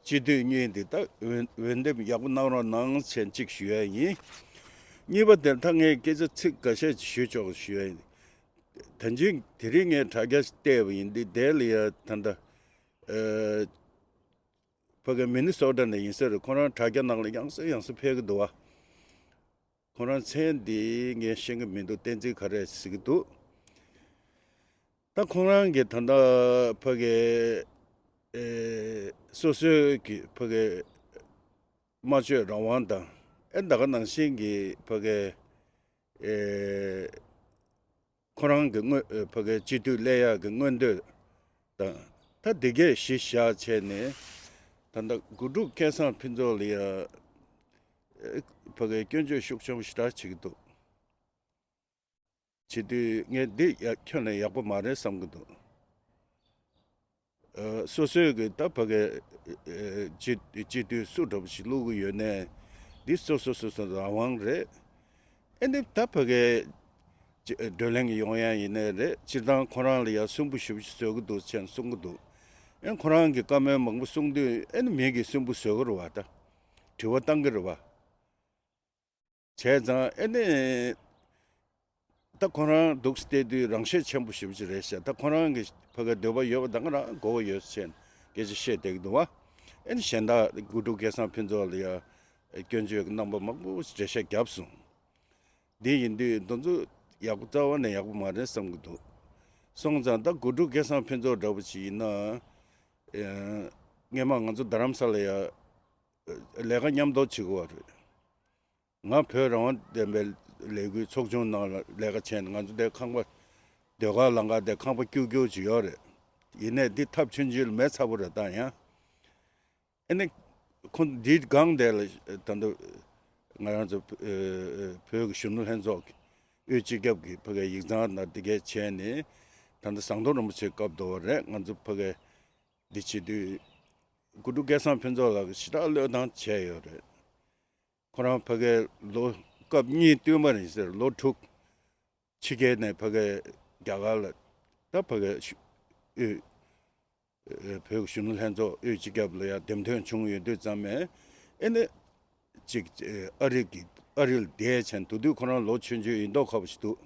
སྤྱི་འཐུས་གཉིས་འདི་ད་འོས་འོས་འདེམས་ཡག་པོ་གནང་རོགས་གནང་བྱས་གཅིག་ཞུ་ཡ་ཡིན། གཉིས་པ་དེ་ད་ངས་སྐད་ཆ་ཚིག་འགའ་ཤས་ཅིག་ཞུས་ཆོག་ཞུ་ཡ་ཡིན། ད་ཅིང་དེ་རིང་ངས་དྲ་རྒྱ་ཞིག་བལྟས་པ་ཡིན་དུས་དེ་ལ་ཡ་ད་ལྟ་ཨ་ཕ་གི་མི་ནི་སོ་ཊ་ནས་ཡིན་ས་རེད། ཁོ་རང་དྲ་རྒྱ་ནང་ལ་ཡང་སེ་ཡང་སེ་ཕེབས་ཀྱི་འདུག་བ། ཁོ་རང་མཚན་འདི་ངས་ཤེས་ཀྱི་མི་འདུག་བསྟན་འཛིན་ག་རེ་ཟེར་གྱི་འདུག་ད་ཁོ་རང་གི་ད་ལྟ་ཕ་གི་ཨེ་སོ་སོའི་གི་ཕ་གི་སྨྲ་བརྗོད་རང་དབང་དང་ཨེ་ད་ག་ནང་བཞིན་གྱི་ཕ་གི་ཨེ་ཁོ་རང་གི་མངོན་ཨེ་ཕ་གི་སྤྱི་འཐུས་སླེབས་ཡག་གི་མངོན་འདོད་དང་ད་འདི་གས་གཞི་བཞག་བྱས་ནས་ད་ལྟ་དགུ་ཕྲུག་སྐལ་བཟང་ཕུན་ཚོགས་ལ་ཡ་ཨེ་ཕ་གི་སྐྱོན་བརྗོད་ཤུགས་ཆེན་པོ་ཞེ་དྲག་བྱེད་ཀྱི་འདུག་བྱེད་དུས་ངས་འདི་ཡ་ཁྱོན་ནས་ཡག་པོ་མ་རེད་བསམ་གྱི་འདུག་ཨ་སོ་སོའི་གི་ད་ཕ་གི་ཨ་སྤྱི་སྤྱི་འཐུས་སུ་འདྲ་པོ་ཞིག་བླུག་གི་ཡོད་ནའི་འདི་སོ་སོ་སོ་སོ་རང་དབང་རེད། ཨེ་ནི་ད་ཕ་གི་ཅི་བགྲོ་གླེང་ཡོང་ཡ་ཡིན་ནའི་རེད། སྤྱིར་བཏང་ཁོ་རང་ལ་ཡ་སུན་པོ་ཞེ་པོ་ཞིག་བཟོ་གི་འདུག་ཅེས་གསུང་གི་འདུག་ཨེ་ཁོ་རང་གི་བཀའ་མོལ་མང་པོ་གསུང་དུས་ཨེ་ནི་མི་གིས་སུན་པོ་བཟོ་གི་རེད་བ། ད་དྲི་བ་བཏང་གི་རེད་བ། བྱས་ཙང་ཨེ་ནི་ད་ཁོ་རང་འདུག་སེ་བལྟས་དུས་རང་ཤེད་ཆེན་པོ་ཞེ་པོ་ཅིག་རེད་ཤག་ད་ཁོ་རང་གི་ཕ་གི་འདོད་པ་ཡོད་པ་དང་ང་རང་དགོས་པ་ཡོད་ཟེར་སྐད་ཆ་བཤད་བསྡད་ཀྱི་འདུག་བ། ཨེ་ནི་གཞན་དག་དགུ་ཕྲུག་སྐལ་བཟང་ཕུན་ཚོགས་ལ་ཡ་སྐྱོན་བརྗོད་ཀྱི་རྣམ་པ་མང་པོ་འགྲེལ་བཤད་བརྒྱབ་སོང་། འདི་ཡིན་དུས་འདི་ཚོ་ཡག་པོ་རྩ་བ་ནས་ཡག་པོ་མ་རེད་བསམ་གྱི་འདུག་སོང་ཙང་ད་དགུ་ཕྲུག་སྐལ་བཟང་ཕུན་ཚོགས་འདྲ་པོ་ཅིག་ཡིན་ན། ཨེ་སྔོན་མ་ང་ཚོ་རྡ་རམ་ས་ལ་ཡ་ལས་ཀ་མཉམ་དུ་བྱེད་དགོས་པ་རེད། ང་བོད་རང་དབང་བདེན་པའི་ལས་འགུལ་ཚོགས་ཆུང་ནང་ལ་ལས་ཀ་བྱས་ནས་ང་ཚོ་དེ་ཁང་པ་ཟློས་གར་ལམ་ཁ་དེ་ཁང་པ་སྐྱུག་སྐྱུག་ཅིག་ཡོད་རེད། ཡིན་ནའི་འདི་ཐབས་ཆུང་ཆུང་ལ་མེད་ཚ་པོ་རེད་ད་ཡང་། ཨེ་ནི་ཁོ་འདིའི་སྒང་དེ་ལ་ད་ལྟ་ང་རང་ཚོ་ཨེ་ཨེ་བོད་ཀྱི་གཞོན་ནུ་ལྷན་ཚོགས་ཀྱི་དབུས་སྤྱི་ཁྱབ་ཀྱི་ཕ་གིའི་ཡིག་ཚང་ནང་འདི་གས་བྱས་ནས་ད་ལྟ་ཟམ་གདོང་རིན་པོ་ཆེའི་སྐབས་དུ་བ་རེད། ང་ཚོ་ཕ་གི་འདི་བྱེད་དུས་དགུ་ཕྲུག་སྐལ་བཟང་ཕུན་ཚོགས་ལགས་ཞེ་དྲག་བློས་བཏང་བྱས་ཡོད་རེད། ཁོ་རང་ཕ་གིའི་ལོ་སྐབས་གཉིས་བསྟུད་མར་ཡིན་ཟེར་ལོ་དྲུག་ཕྱི་རྒྱལ་ནས་ཕ་གིའི་རྒྱ་གར་ལ་ད་ཕ་གིའི་ཤུ་ཨེ་ཨེ་བོད་ཀྱི་གཞོན་ནུ་ལྷན་ཚོགས་དབུས་སྤྱི་ཁྱབ་ལ་ཡང་འདེམས་ཐོན་བྱུང་ཡོད་དུས་ཙམ་ནས་ཨེ་ནི་ཅིག་ཨེ་ཨ་རི་གི་ཨ་རི་ལ་བསྡད་བྱས་དུས་དུས་ཁོ་རང་ལོ་ཆུང་ཆུང་ཡིན་མདོག་ཁ་པོ་ཞིག་འདུག་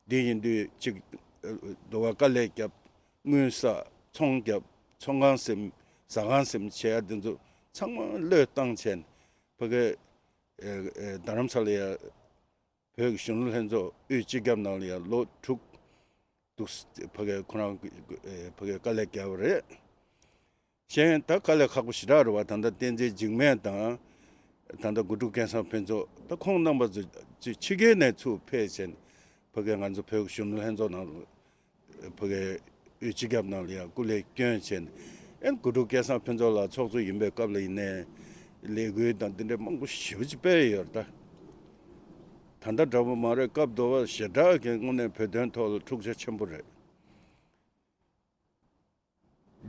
འདི་ཡིན་དུས་ཅིག་ཨེ་འདུག་བ་དཀའ་ལས་བརྒྱབ། དངུལ་བསགས། ཚོང་བརྒྱབ། ཚོང་ཁང་ཟིན། ཟ་ཁང་ཟིན་བྱས་ཡ་འདི་ཚོ་ཚང་མ་བློས་བཏང་བྱས་ཕ་གིའི་ཨེ་ཨེ་རྡ་རམ་ས་ལ་ཡ་བོད་ཀྱི་གཞོན་ནུ་ལྷན་ཚོགས་དབུས་སྤྱི་ཁྱབ་ནང་ལ་ཡང་ལོ་དྲུག་འདུག་ཕ་གིའི་ཁོ་རང་ཨེ་ཕ་གིའི་དཀའ་ལས་བརྒྱབ་པ་རེད། གཞན་ད་དཀའ་ལས་ཁག་པོ་ཞེ་དྲག་རེད་བ། ད་ལྟ་བསྟན་འཛིན་འཇིགས་མེད་དང་། ད་ལྟ་དགུ་ཕྲུག་སྐལ་བཟང་ཕུན་ཚོགས། ད་ཁོང་རྣམ་པ་ཚོ་ཅིག་ཕྱི་རྒྱལ་ནས་ཚུར་ཕེབས་བྱས་ནས་ཕ་གིར་ང་ཚོ་བོད་ཀྱི་གཞོན་ནུ་ལྷན་ཚོགས་ནང་ལ། ཕ་གིའི་དབུས་སྤྱི་ཁྱབ་ནང་ལ་ཡང་སྐུ་ལས་བསྐྱོན་བྱས་ནས། ཨེ་དགུ་ཕྲུག་སྐལ་བཟང་ཕུན་ཚོགས་ལགས་ཚོགས་གཙོ་ཡིན་པའི་སྐབས་ལ་ཡིན་ནའི་ལས་འགུལ་དང་འདི་འདྲའི་མང་པོ་ཞེ་པོ་ཅིག་སྤེལ་ཡོད་རེད་ད། ད་ལྟ་འདྲ་པོ་མ་རེད། སྐབས་དེ་བ་ཞེ་དྲག་གི་དངོས་གནས་བོད་དོན་ཐོག་ལ་འཁྲུག་ཆ་ཆེན་པོ་རེད།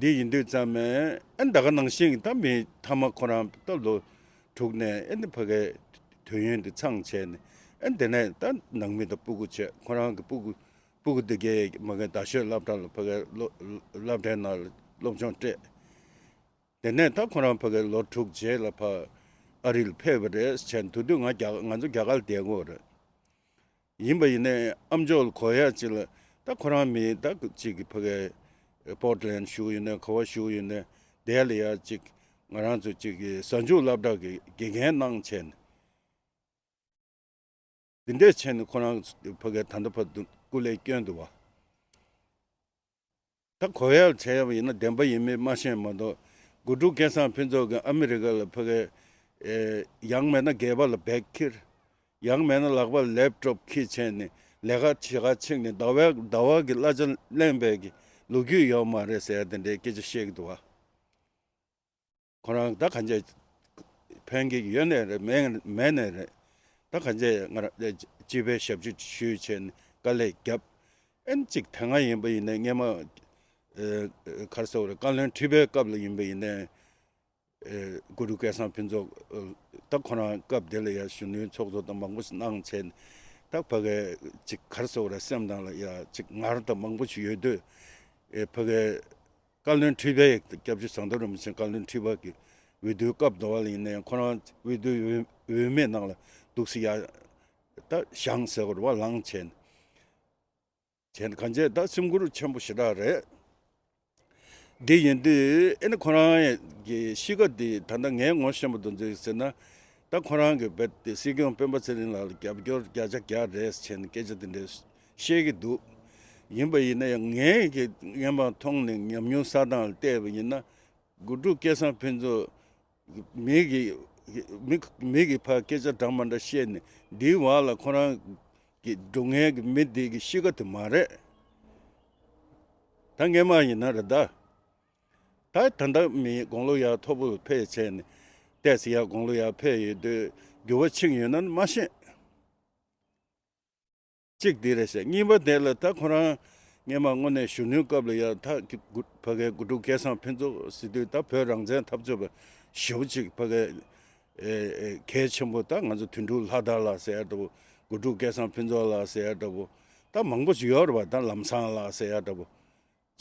འདི་ཡིན་དུས་ཙམ་མས་ཨ་ད་ག་ནང་བཞིན་གྱི་ད་མི་མཐའ་མ་ཁོ་རང་ད་ལོ་དྲུག་ནས་ཨ་ནི་ཕ་གའི་དུས་ཡུན་འདི་ཚང་བྱས་ནས། ཨ་དེ་ནས་ད་ནང་མི་དང་སྤུ་གུ་བྱས། ཁོ་རང་གི་སྤུ་གུ་སྤུ་གུ་དེ་གའི་མ་གའི་རྡ་ཤོད་སློབ་གྲྭ་ལ་ཕ་གའི་སློབ་སློབ་གྲྭའི་ནང་ལ་སློབ་སྦྱོང་སྤྲད། དེ་ནས་ད་ཁོ་རང་ཕ་གའི་ལོ་དྲུག་རྗེས་ལ་ཕ་ཨ་རི་ལ་ཕེབས་པ་རེད་བྱས། དེ་དུས་ང་རྒྱ་ང་ཚོ་རྒྱ་གར་ལ་བསྡད་ཡོད་རེད། ཡིན་པ་ཡིན་ནའི་ཨ་མཆོག་ལ་གོ་ཡ་ཅིག་ལ། ད་ཁོ་རང་མི་ད་ཅིག་གི་ཕ་གའི་པོར་ཊི་ལེན་ཌི་བཞུགས་ཡོད་ནའི་ག་བ་བཞུགས་ཡོད་ནའི་དེ་ལ་ཡ་ཅིག་ང་རང་ཚོ་ཅིག་གི་གཟའ་མཇུག་སློབ་གྲྭ་གི་དགེ་རྒན་གནང་བྱས་ནས། འདི་འདྲས་བྱས་ནས་ཁོ་རང་ཕ་གའི་ད་ལྟ་བར་དུ་སྐུ་ལས་བསྐྱོན་འདུག་བ། ད་གོ་ཡ་བྱས་པ་ཡིན་ན་བདེན་པ་ཡིན་མིན་མ་ཤེས་མ་གཏོགས། དགུ་ཕྲུག་སྐལ་བཟང་ཕུན་ཚོགས་ཀྱིས་ཨ་མི་རི་ཀ་ལ་ཕ་གའི་ཨེ་ཡང་མེད་ན་སྒལ་པ་ལ་བེག་ཁྱེར། ཡང་མེད་ན་ལག་པ་ལ་ལེབ་ཊོབ་འཁྱེར་བྱས་ནས་ལས་ཀ་བྱེད་ག་ཕྱིན་ནས་ཟླ་བའི་ཟླ་བ་གི་གླ་ཆ་ལེན་པའི་གི་ལོ་རྒྱུས་ཡོད་མ་རེད་ཟེར་ཡ་དེ་འདྲའི་སྐད་ཆ་བཤད་ཀྱི་འདུག་བ། ཁོ་རང་ད་གང་ཅི་ཕན་གྱི་ཡོད་ནའི་རེད། མེད་མེད་ནའི་རེད། ད་གང་ཅི་ང་རང་སྤྱི་པའི་ཞབས་ཕྱི་ཞུས་བྱས་ནས་དཀའ་ལས་བརྒྱབ། ཨེན་གཅིག་དེ་སྔ་ཡིན་པ་ཡིན་ནའི་སྔས་མ་ཨེ་ག་རེ་ཟེར་བ་རེད། བཀའ་བློན་ཁྲི་པའི་སྐབས་ལ་ཡིན་པ་ཡིན་ནའི་ཨེ་དགུ་ཕྲུག་སྐལ་བཟང་ཕུན་ཚོགས་ཨེ་ད་ཁོ་རང་སྐབས་དེ་ལ་ཡ་གཞོན་ནུའི་ཚོགས་གཙོ་དང་མང་པོ་ཞིག་གནང་བྱས་ནས། ད་ཕ་གའི་ཅིག་ག་རེ་ཟེར་བ་རེད། སེམས་ནང་ལ་ཡ་ཅིག་ངར་དང་མང་པོ་ཞིག་ཡོད་དུས། ཨེ་ཕ་གའི་བཀའ་བློན་ཁྲི་པའི་སྐྱབས་རྗེ་ཟམ་གདོང་རིན་པོ་ཆེ་བཀའ་བློན་ཁྲི་པ་གི་འོས་བསྡུའི་སྐབས་དེ་བ་ལ་ཡིན་ནའི་ཁོ་རང་འོས་བསྡུའི་འོས་འོས་མིའི་ནང་ལ་འདུག་སེ་ཡ་ད་བཞེངས་ཟེར་བ་རེད་བ། ལངས་བྱས་ནས་བྱས་ནས་གང་བྱས་ད་སེམས་ཁུར་ཆེན་པོ་ཞེ་དྲག་རེད། འདི་ཡིན་དུས་ཨེ་ནི་ཁོ་རང་གི་གཤིས་ཀ་འདི་ད་ལྟ་ངས་ངོ་ཤེས་པ་དེ་ཚོས་ཟེར་ན། ད་ཁོ་རང་གི་རྦད་དེ་སྲིད་སྐྱོང་སྤེན་པ་ཚེ་རིང་ལགས་ལ་རྒྱབ་སྐྱོར་བརྒྱ་ཆ་བརྒྱ་རེད་ཟེར་ནས་སྐད་ཆ་དེ་འདྲ་བཤད་ཀྱི་འདུག་ཡིན་པ་ཡིན་ན་ཡང་ངས་ཀྱི་སྔན་མ་མཐོང་ནས་ཉམས་མྱོང་བསགས་སྟངས་ལ་བལྟས་པ་ཡིན་ན། དགུ་ཕྲུག་སྐལ་བཟང་ཕུན་ཚོགས་མི་གི་མི་མི་གི་ཕར་སྐད་ཆ་འདྲ་མ་འདྲ་བཤད་ནས་འདིའི་བར་ལ་ཁོ་རང་གི་སྡུག་བསྔལ་གྱི་མི་འདི་གི་གཤིས་ཀ་དེ་མ་རེད། ད་སྔན་མ་ཡིན་ན་རེད་ད། ད་ད་ལྟ་མི་དགུང་ལོ་ཡར་མཐོ་པོ་ལ་ཕེབས་བྱས་ནས་ཏོག་ཙམ་ཡར་དགུང་ལོ་ཡར་ཕེབས་ཡོད་དུས་འགྱུར་བ་ཕྱིན་ཡོད་ན་མ་ཤེས། གཅིག་འདི་རེད་ཟེར། གཉིས་པ་དེ་ལ་ད་ཁོ་རང་སྔན་མ་དངོས་གནས་གཞོན་ནུའི་སྐབས་ལ་ཡ་ད་ཕ་གའི་དགུ་ཕྲུག་སྐལ་བཟང་ཕུན་ཚོགས་ཟེར་དུས་ད་བོད་རང་བཙན་འཐབ་རྩོད་པ་ཞེ་པོ་ཅིག་ཕ་གའི་ཨེ་ཨེ་གལ་ཆེན་པོ། ད་ང་ཚོ་དོན་གྲུབ་ལྷ་དར་ལགས་ཟེར་ཡ་འདྲ་བོ། དགུ་ཕྲུག་སྐལ་བཟང་ཕུན་ཚོགས་ལགས་ཟེར་ཡ་འདྲ་བོ། ད་མང་པོ་ཞིག་ཡོད་རེད་བ། ད་ལམ་སང་ལགས་ཟེར་ཡ་འདྲ་བོ།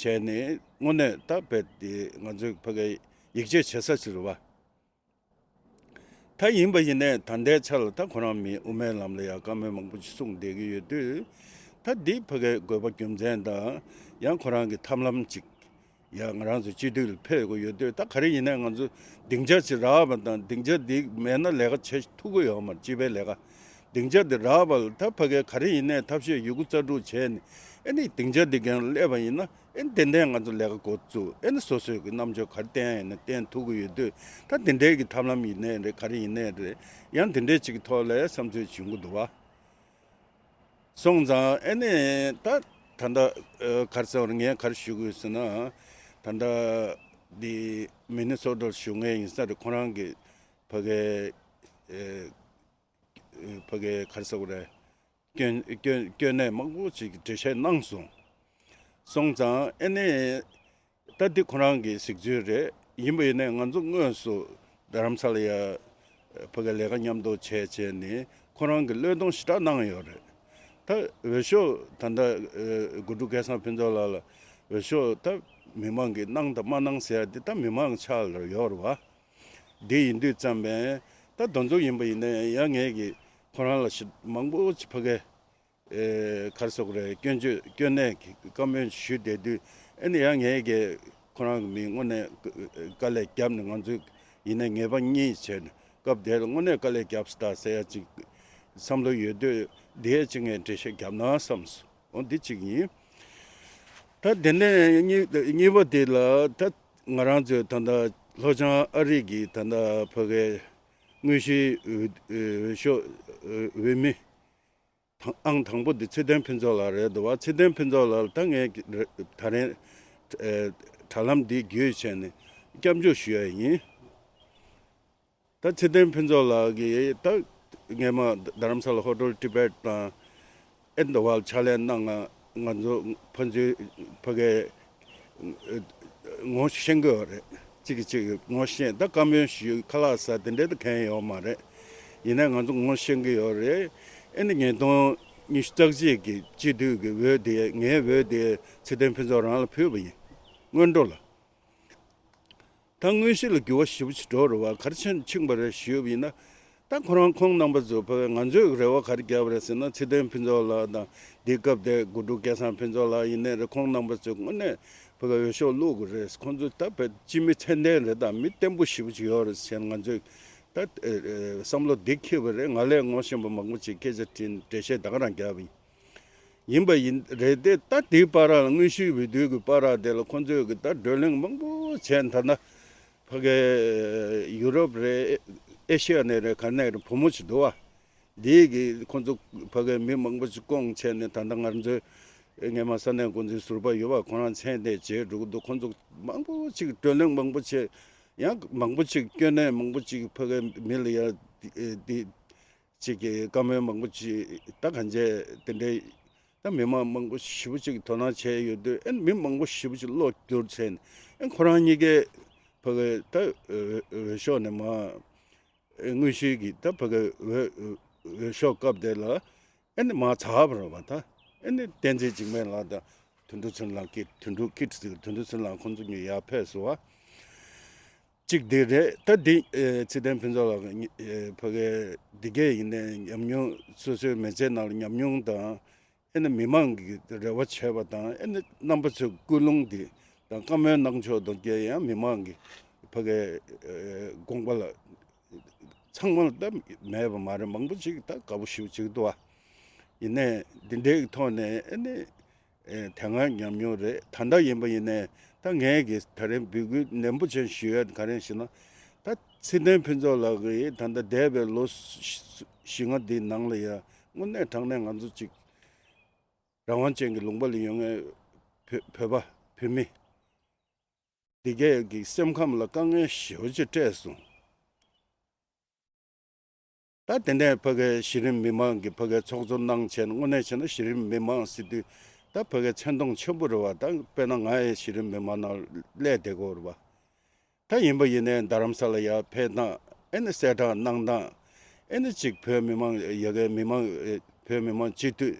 བྱས་ནས་དངོས་གནས་ད་རྦད་དེ་ང་ཚོའི་ཕ་གའི་ཡིད་ཆེས་བྱེད་ས་ཞིག་རེད་བ། ད་ཡིན་པ་ཡིན་ནའི་ད་ལྟའི་ཆ་ལ་ད་ཁོ་རང་མི་དབུ་མའི་ལམ་ལ་ཡང་བཀའ་མོལ་མང་པོ་ཞིག་གསུངས་བསྡད་ཀྱི་ཡོད་དུས། ད་འདི་ཕ་གའི་དགོས་པ་རྒྱུ་མཚན་དང་ཡང་ཁོ་རང་གི་ཐབས་ལམ་ཅིག་ཡང་ང་རང་ཚོ་སྤྱི་འཐུས་ལ་ཕེབས་དགོས་ཡོད་དུས། ད་ག་རེ་ཡིན་ནའི་ང་ཚོ་སྡིངས་ཆ་ཅིག་རག་པ་དང་། སྡིངས་ཆ་འདི་མེད་ན་ལས་ཀ་བྱེད་ཐུབ་ཀྱི་ཡོད་མ་རེད། སྤྱི་པའི་ལས་ཀ་སྡིངས་ཆ་འདི་རག་པ་ལ་ད་ཕ་གའི་ག་རེ་ཡིན་ནའི་ཐབས་ཤེས་ཡོད་རྒུ་རྩལ་སྤྲུགས་བྱས་ནས་ཨེ་ནི་སྡིངས་ཆ་འདི་གང་སླེབས་པ་ཡིན་ན། ཨེ་ནི་དེ་འདྲའི་ང་ཚོ་ལས་ཀ་འགོ་བཙུགས། ཨེ་ནི་སོ་སོའི་གི་རྣམ་དཔྱོད་ག་རེ་བསྟན་ཡིན་ན་བསྟན་ཐུབ་ཀྱི་ཡོད་དུས། ད་དེ་འདྲའི་གི་ཐབས་ལམ་ཡིན་ནའི་རེད། ག་རེ་ཡིན་ནའི་རེད། ཡང་དེ་འདྲའི་ཅིག་གི་ཐོག་ལ་བསམ་ཚུལ་བྱུང་གི་འདུག་བ། སོང་ཙང་ཨེ་ནི་ད་ད་ལྟ་ཨ་ག་རེ་ཟེར་བ་རེད། ངས་ག་རེ་ཞུ་དགོས་ཟེར་ན། ད་ལྟ་འདི་མི་ནི་སོ་ཊར་བཞུགས་མཁན་ཡིན་ས་རེད། ཁོ་རང་གི་ཕ་གའི་ཨེ་ཕ་གའི་ག་རེ་ཟེར་དགོས་རེད། སྐྱོན་སྐྱོན་སྐྱོན་གནས་མང་པོ་ཞིག་གི་འགྲེལ་བཤད་གནང་སོང་། སོང་ཙང་ཨེ་ནི་ད་འདི་ཁོ་རང་གི་གཟིགས་ཚུལ་རེད། ཡིན་པ་ཡིན་ནའི་ང་ཚོ་དངོས་སུ་རྡ་རམ་ས་ལ་ཡ་ཕ་གའི་ལས་ཀ་མཉམ་དུ་བྱས་བྱས་ནས་ཁོ་རང་གི་བློས་གཏོང་ཞེ་དྲག་གནང་ཡོད་རེད། ད་འོས་ཤོག་ད་ལྟ་ཨེ་དགུ་ཕྲུག་སྐལ་བཟང་ཕུན་ཚོགས་ལགས་ལ་འོས་ཤོག་ད་མི་མང་གིས་གནང་དང་མ་གནང་ཟེར་ཡ་འདི་ད་མི་མང་ཕྱག་ལ་ཡོད་རེད་བ། འདི་ཡིན་དུས་ཙམ་པས་ད་དོན་ཚུལ་ཡིན་པ་ཡིན་ན་ཡང་ངས་ཀྱིས་ཁོ་རང་ལ་ཞེ་མང་པོ་ཅིག་ཕ་གའི་ཨེ་ག་རེ་ཟེར་དགོས་རེད། སྐྱོན་བརྗོད་སྐྱོན་གནས་ཀྱི་བཀའ་མོལ་ཞུས་བསྡད་དུས། ཨེ་ནི་ཡང་ངས་ཀྱིས་ཁོ་རང་གི་མི་དངོས་གནས་དཀའ་ལས་བརྒྱབ་ནས་ང་ཚོས་ཡིན་ན་ངེས་པ་རྙེད་བྱས་ནས་སྐབས་དེར་དངོས་གནས་དཀའ་ལས་བརྒྱབ་སོང་ད་ཟེར་ཡ་ཅིག་བསམ་བློ་ཡོད་དུས། འདི་ཡ་ཅིག་ངས་འགྲེལ་བཤད་བརྒྱབ་ན་བསམ་སོང་། འོ་འདི་གཅིག་ཡིན། ད་དེ་ནས་གཉིས་གཉིས་པ་དེ་ལ་ད་ ང་རང་ཚོའི་ད་ལྟ་ལྷོ་བྱང་ཨ་རི་གི་ད་ལྟ་ཕ་གའི་དངོས་གཞིའི་འོས་འོས་ཤོག་འོས་མི་དང་ཨང་དང་པོ་འདི་ཚེ་བརྟན་ཕུན་ཚོགས་ལགས་རེད་འདུག་བ། ཚེ་བརྟན་ཕུན་ཚོགས་ལགས་ལ་ད་ངས་ད་རིང་དྲ་ལམ་འདི་བརྒྱུད་བྱས་ནས་སྐྱབས་འཇུག་ཞུ་ཡ་ཡིན། ད་ཚེ་བརྟན་ཕུན་ཚོགས་ལགས་ཀྱིས་ད་སྔས་མ་རྡ་རམ་ས་ལ་ཧོ་ཊེལ་ཊི་བེཊ་དང་ཨེ་འདི་བར་ཕྱག་ལས་གནང་ང་ང་ཚོ་ཕན་ཚུན་ཕ་གའི་ངོ་ཤེས་ཀྱི་ཡོད་རེད། གཅིག་གིས་གཅིག་ངོ་ཤེས། ད་བཀའ་མོལ་ཞུ་ཁ་ལག་ཟ་དེ་འདྲའི་ད་གང་ཡང་ཡོད་མ་རེད། ཡིན་ནའི་ང་ཚོ་ངོ་ཤེས་ཀྱི་ཡོད་རེད། ཨེ་ནི་ཉིས་སྟོང་ཉི་ཤུ་རྩ་གཅིག་གི་སྤྱི་འཐུས་ཀྱི་འོས་དེ་ངའི་འོས་དེ་ཚེ་བརྟན་ཕུན་ཚོགས་རང་ལ་ཕུལ་བ་ཡིན། སྔོན་འགྲོ་ལ། ད་དངོས་གཞི་ལ་འགྱུར་བ་ཞེ་པོ་ཅིག་འགྲོ་རེད་བ། ག་རེ་བྱས་ནས་ཕྱིན་པ་རེད་ཞུས་པ་ཡིན་ན། ད་ཁོ་རང་ཁོང་རྣམ་པ་ཚོ་ཕ་གི་ང་ཚོས་རེ་བ་ག་རེ་བརྒྱབ་པ་རེད་ཟེར་ན། ཚེ་བརྟན་ཕུན་ཚོགས་ལགས་དང་དེའི་སྐབས་དེ་དགུ་ཕྲུག་སྐལ་བཟང་ཕུན་ཚོགས་ལགས་ཡིན་ནའི་རེད། ཁོང་རྣམ་པ་ཚོས་དངོས་གནས་ཕ་གི་འོས་ཤོག་བླུག་དགོས་རེད། ཁོང་ཚོ་ད་བས་སྤྱི་མི་ཚད་ལྡན་རེད་དང་མི་བརྟན་པོ་ཞེ་པོ་ཅིག་ཡོད་རེད་ཟེར་ང་ཚོས་ད་ཨེ་ཨེ་བསམ་བློ་འདི་འཁྱེར་བ་རེད། ང་ལས་ངོ་ཤེས་པ་མང་པོ་ཅིག་སྐད་ཆ་དྲིས་འགྲེལ་བཤད་ད་ག་རང་བརྒྱབ་ཡིན། ཡིན་པ་ཡིན་རེད་དེ། ད་དེའི་བར་ལ་དངོས་གཞིའི་འོས་བསྡུ་གི་བར་ལ་དེ་ལ་ཁོང་ཚོས་གི་ད་བགྲོ་གླེང་མང་པོ་བྱས། ད་ལྟ་ཕ་གི་ཡུ་རོབ་རེད། ཨེ་ཤི་ཡ་ནས་རེད། ག་ནས་རེད། བུ་མོ་ཅིག་འདུག་བ། འདིས་གི་ཁོང་ཚོ་ཕ་གི་མི་མང་པོ་ཅིག་བསྐོངས་བྱས་ནས། ད་ལྟ་ང་ཚོའི་སྔས་མ་ས་གནས་འགོ་འཛིན་ཟུར་པ་ཡོད་པ་ཁོ་རང་མཚན་དེ་བརྗེད་འགྲོ་གི་འདུག་ཁོང་ཚོ་མང་པོ་ཅིག་བགྲོ་གླེང་མང་པོ་བྱས། ཡང་མང་པོ་ཅིག་སྐྱོན་གནས་མང་པོ་ཅིག་ཕ་གི་མི་ལ་ཡ་འདི་ཅིག་གི་བཀའ་མོལ་མང་པོ་ཅིག་ད་གང་བྱས་དེ་འདྲའི་ད་མི་མང་མང་པོ་ཞེ་པོ་ཅིག་དོ་སྣང་བྱས་ཡོད་དུས། ཨེ་མི་མང་པོ་ཞེ་པོ་ཅིག་བློ་བསྒྱུར་བྱས་ནས། ཨེ་ཁོ་རང་གཉིས་ཀས་ཕ་གི་ད་འོས་འོས་ཤོག་ནས་མར་དངོས་གཞི་གི་ད་ཕ་གི་འོས་འོས་ཤོག་སྐབས་དེ་ལ་ཨེ་ནི་མར་ཚར་བ་རེད་བ། ད་ཨེ་ནི་བསྟན་འཛིན་འཇིགས་མེད་ལགས་དང་དོན་གྲུབ་ཚེ་རིང་ལགས་ཀྱིས། དོན་གྲུབ་ཀིཊ་ཟེར། དོན་གྲུབ་ཚེ་རིང་ལགས་ཁོང་ཚོ་གཉིས་ཡར་ཕེབས་སོང་བ། གཅིག་འདི་རེད། ད་འདི་ཨེ་ཚེ་བརྟན་ཕུན་ཚོགས་ལགས་ཨེ་ཕ་གི་འདི་གས་ཡིན་ནའི་ཉམས་མྱོང་སོ་སོའི་མི་ཚེ་ནང་ལ་ཉམས་མྱོང་དང་། ཨེ་ནི་མི་མང་གི་རེ་བ་བྱས་པ་དང་། ཨེ་ནི་རྣམ་པ་ཚོའི་སྐུལ་སློང་འདི་དང་བཀའ་མོལ་གནང་ཕྱོགས་དང་གས་ཡང་མི་མང་གི་ཕ་གི་ཨེ་དགོངས་པ་ལ་ཚང་མ་ལ་ད་མེད་པ་མ་རེད། མང་པོ་ཅིག་ད་དགའ་པོ་ཞེ་པོ་ཅིག་འདུག་བ། ཡིན་ནའི་འདི་འདྲའི་ཐོག་ནས་ཨེ་ནི་ཨེ་དེ་སྔ་ཉམས་མྱོང་རེད། ད་ལྟ་ཡིན་པ་ཡིན་ནའི་ད་ངས་གི་ད་རེས་འབོད་སྐུལ་ནན་པོ་བྱས་ཞུ་ཡ་ག་རེ་ཞེ་ན། ད་ཚེ་བརྟན་ཕུན་ཚོགས་ལགས་ཀྱིས་ད་ལྟ་འདས་པའི་ལོ་བཞི་ལྔ་འདིའི་ནང་ལ་ཡ་དངོས་གནས་དྲང་གནས་ང་ཚོ་ཅིག་རང་དབང་ཅན་གྱི་ལུང་པ་ལ་ཡོད་མཁན་བོད་བོད་པ་བོད་མི་འདི་གས་ཀྱི་སེམས་ཁམས་ལ་དཀའ་ངལ་ཞེ་པོ་ཅིག་སྤྲད་སོང་། ད་དེ་ནས་ཕ་གིའི་གཞི་རིམ་མི་མང་གི་ཕ་གིའི་ཚོགས་གཙོ་གནང་བྱས་ནས། དངོས་གནས་བྱས་ན་གཞི་རིམ་མི་མང་ཟེར་དུས་ད་ཕ་གིའི་མཚན་མཐོང་ཆེན་པོ་རེད་བ། ད་དཔེར་ན་ང་ཡི་གཞི་རིམ་མི་མང་ནང་སླེབས་བསྡད་ཀྱི་ཡོད་རེད་བ། ད་ཡིན་པ་ཡིན་ནའི་རྡ་རམ་ས་ལ་ཡར་ཕེབས་སྟངས། ཨེ་ནི་གསལ་བསྒྲགས་གནང་སྟངས། ཨེ་ནི་གཅིག་བོད་མི་མང་ཡ་གའི་མི་མང་བོད་མི་མང་སྤྱི་འཐུས་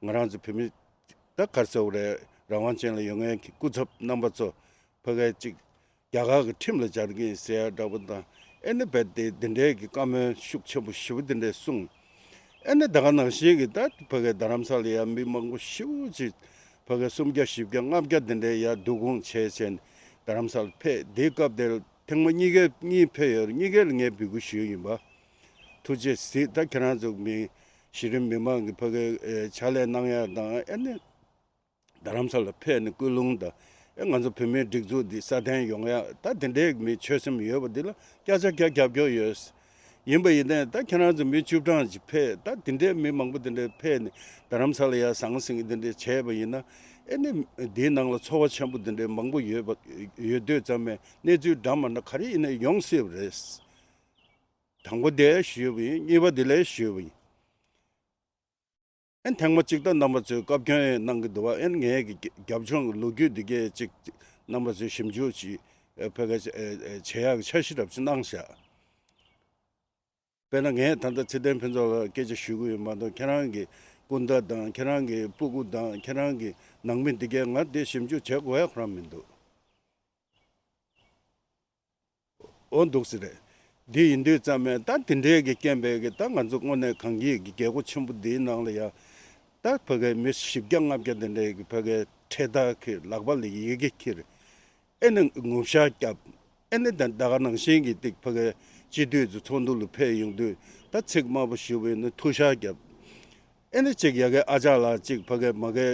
ང་རང་ཚོ་བོད་མི་ད་ག་རེ་ཟེར་དགོས་རེད། རང་དབང་ཅན་ལ་ཡོད་མཁན་གྱི་སྐུ་ཚབ་རྣམ་པ་ཚོ་ཕ་གིའི་གཅིག་རྒྱ་གར་གྱི་ཁྲིམས་ལ་སྦྱར་གྱི་ཡིན་ཟེར་ཡ་འདྲ་པོ་དང་། ཨེ་ནི་རྦད་དེ་འདི་འདྲའི་གི་བཀའ་མོལ་ཤུགས་ཆེན་པོ་ཞེ་པོ་འདི་འདྲས་གསུངས། ཨེ་ནི་ད་ག་ནང་བཞིན་གྱི་ད་ཕ་གིའི་རྡ་རམ་ས་ལ་ཡ་མི་མང་པོ་ཞེ་པོ་ཅིག་ཕ་གིའི་སུམ་བརྒྱ་བཞི་བརྒྱ་ལྔ་བརྒྱ་འདི་འདྲའི་ཡ་བསྡུ་སྐོང་བྱས་བྱས་ནས་རྡ་རམ་ས་ལ་ཕེབས། དེའི་སྐབས་དེར་ཐེངས་མ་གཉིས་ཀའི་གཉིས་ཕེབས་ཡོད་རེད། གཉིས་ཀའི་ལ་ངས་འབོད་སྐུལ་ཞུས་ཡིན་པ། ཐུགས་རྗེ་གཟིགས། ད་ཁྱེད་རང་ཚོ་མི་གཞི་རིམ་མི་མང་གི་ཕ་གིའི་ཨེ་ཕྱག་ལས་གནང་ཡ་དང་། ཨེ་ནི་རྡ་རམ་ས་ལ་ཕེབས་ནས་སྐུལ་སློང་དང་། ཨེ་ང་ཚོ་བོད་མིའི་སྒྲིག་འཛུགས་འདི་སྲ་བརྟན་ཡོང་ཡ། ད་དེ་འདྲའི་མི་ཆོད་སེམས་ཡོད་པ་འདི་ལ་བསྐྱར་ཆ་བརྒྱ་རྒྱབ་སྐྱོར་ཡོད། ཡིན་པ་ཡིན་ནའི་ད་ཁྱེད་རང་ཚོ་མི་བཅུ་གྲངས་ཅིག་ཕེབས། ད་དེ་འདྲའི་མི་མང་པོ་དེ་འདྲའི་ཕེབས་ནས་རྡ་རམ་ས་ལ་ཡ་ཟང་ཟིང་དེ་འདྲའི་བྱས་པ་ཡིན་ན། ཨེ་ནི་འདིའི་ནང་ལ་ཚོར་བ་ཆེན་པོ་དེ་འདྲའི་མང་པོ་ཡོད་པ་ཡོད་དུས་ཙམ་པའི་གནས་ཚུལ་འདྲ་མི་འདྲ་ག་རེ་ཡིན་ནའི་ཡོང་སྲིད་པ་རེད། དང་པོ་དེ་ཞུས་པ་ཡིན། གཉིས་པ་དེ་ལས་ཞུས་པ་ཡིན། ཨེ་ཐེངས་མ་གཅིག་ད་རྣམ་པ་ཚོས་བཀའ་བཀྱོན་གནང་གི་འདུག་བ། ཨེ་ངས་ཀྱི་རྒྱབ་ལྗོངས་ཀྱི་ལོ་རྒྱུས་འདི་གས་ཅིག་རྣམ་པ་ཚོས་ཞིབ་འཇུག་ཅིག་ཨེ་ཕ་གི་ཨེ་ཨེ་བྱེད་ཡག་གི་འཆར་གཞི་འདྲ་པོ་ཅིག་གནང་བཞག། དཔེར་ན་ངས་ད་ལྟ་ཚེ་བརྟན་ཕུན་ཚོགས་ལ་སྐད་ཆ་ཞུ་གི་ཡོད་མ་གཏོགས། ཁྱེད་རང་གི་སྐུ་ཟླ་དང་། ཁྱེད་རང་གི་སྤུ་གུ་དང་། ཁྱེད་རང་གི་ནང་མི་འདི་གས་ང་དེ་ཞིབ་འཇུག་བྱེད་དགོས་ཡ་ཁོ་རང་མི་འདུག། འོ་འདུག་སེ་རེད། འདི་ཡིན་དུས་ཙམ་པས་ད་དེ་འདྲའི་གི་རྐྱེན་པས་གི་ད་ང་ཚོ་དངོས་གནས་གངས་སྐྱིད་ཀྱི་རྒྱལ་སྒོ་ཆེན་པོ་འདིའི་ནང་ལ་ཡ་ད་ཕ་གིའི་མི་བཞི་བརྒྱ་ལྔ་བརྒྱ་དེ་འདྲའི་གི་ཕ་གིའི་ཁྲལ་བདག་གི་ལག་པ་ལ་ཡི་གེ་འཁྱེར། ཨེ་ནི་ངུ་ཤག་བརྒྱབ། ཨེ་ནི་ད་ད་ག་ནང་བཞིན་གྱི་ཏིག་ཕ་གིའི་སྤྱི་འཐུས་ཚོ་ཚོགས་འདུ་ལ་ཕེབས་ཡོང་དུས་ད་ཚིག་དམའ་པོ་ཞུ་བ་ཡིན་ན་ཐུ་ཤག་བརྒྱབ། ཨེ་ནི་གཅིག་ཡ་གའི་ཨ་ཅག་ལགས་གཅིག་ཕ་གིའི་མ་གིའི་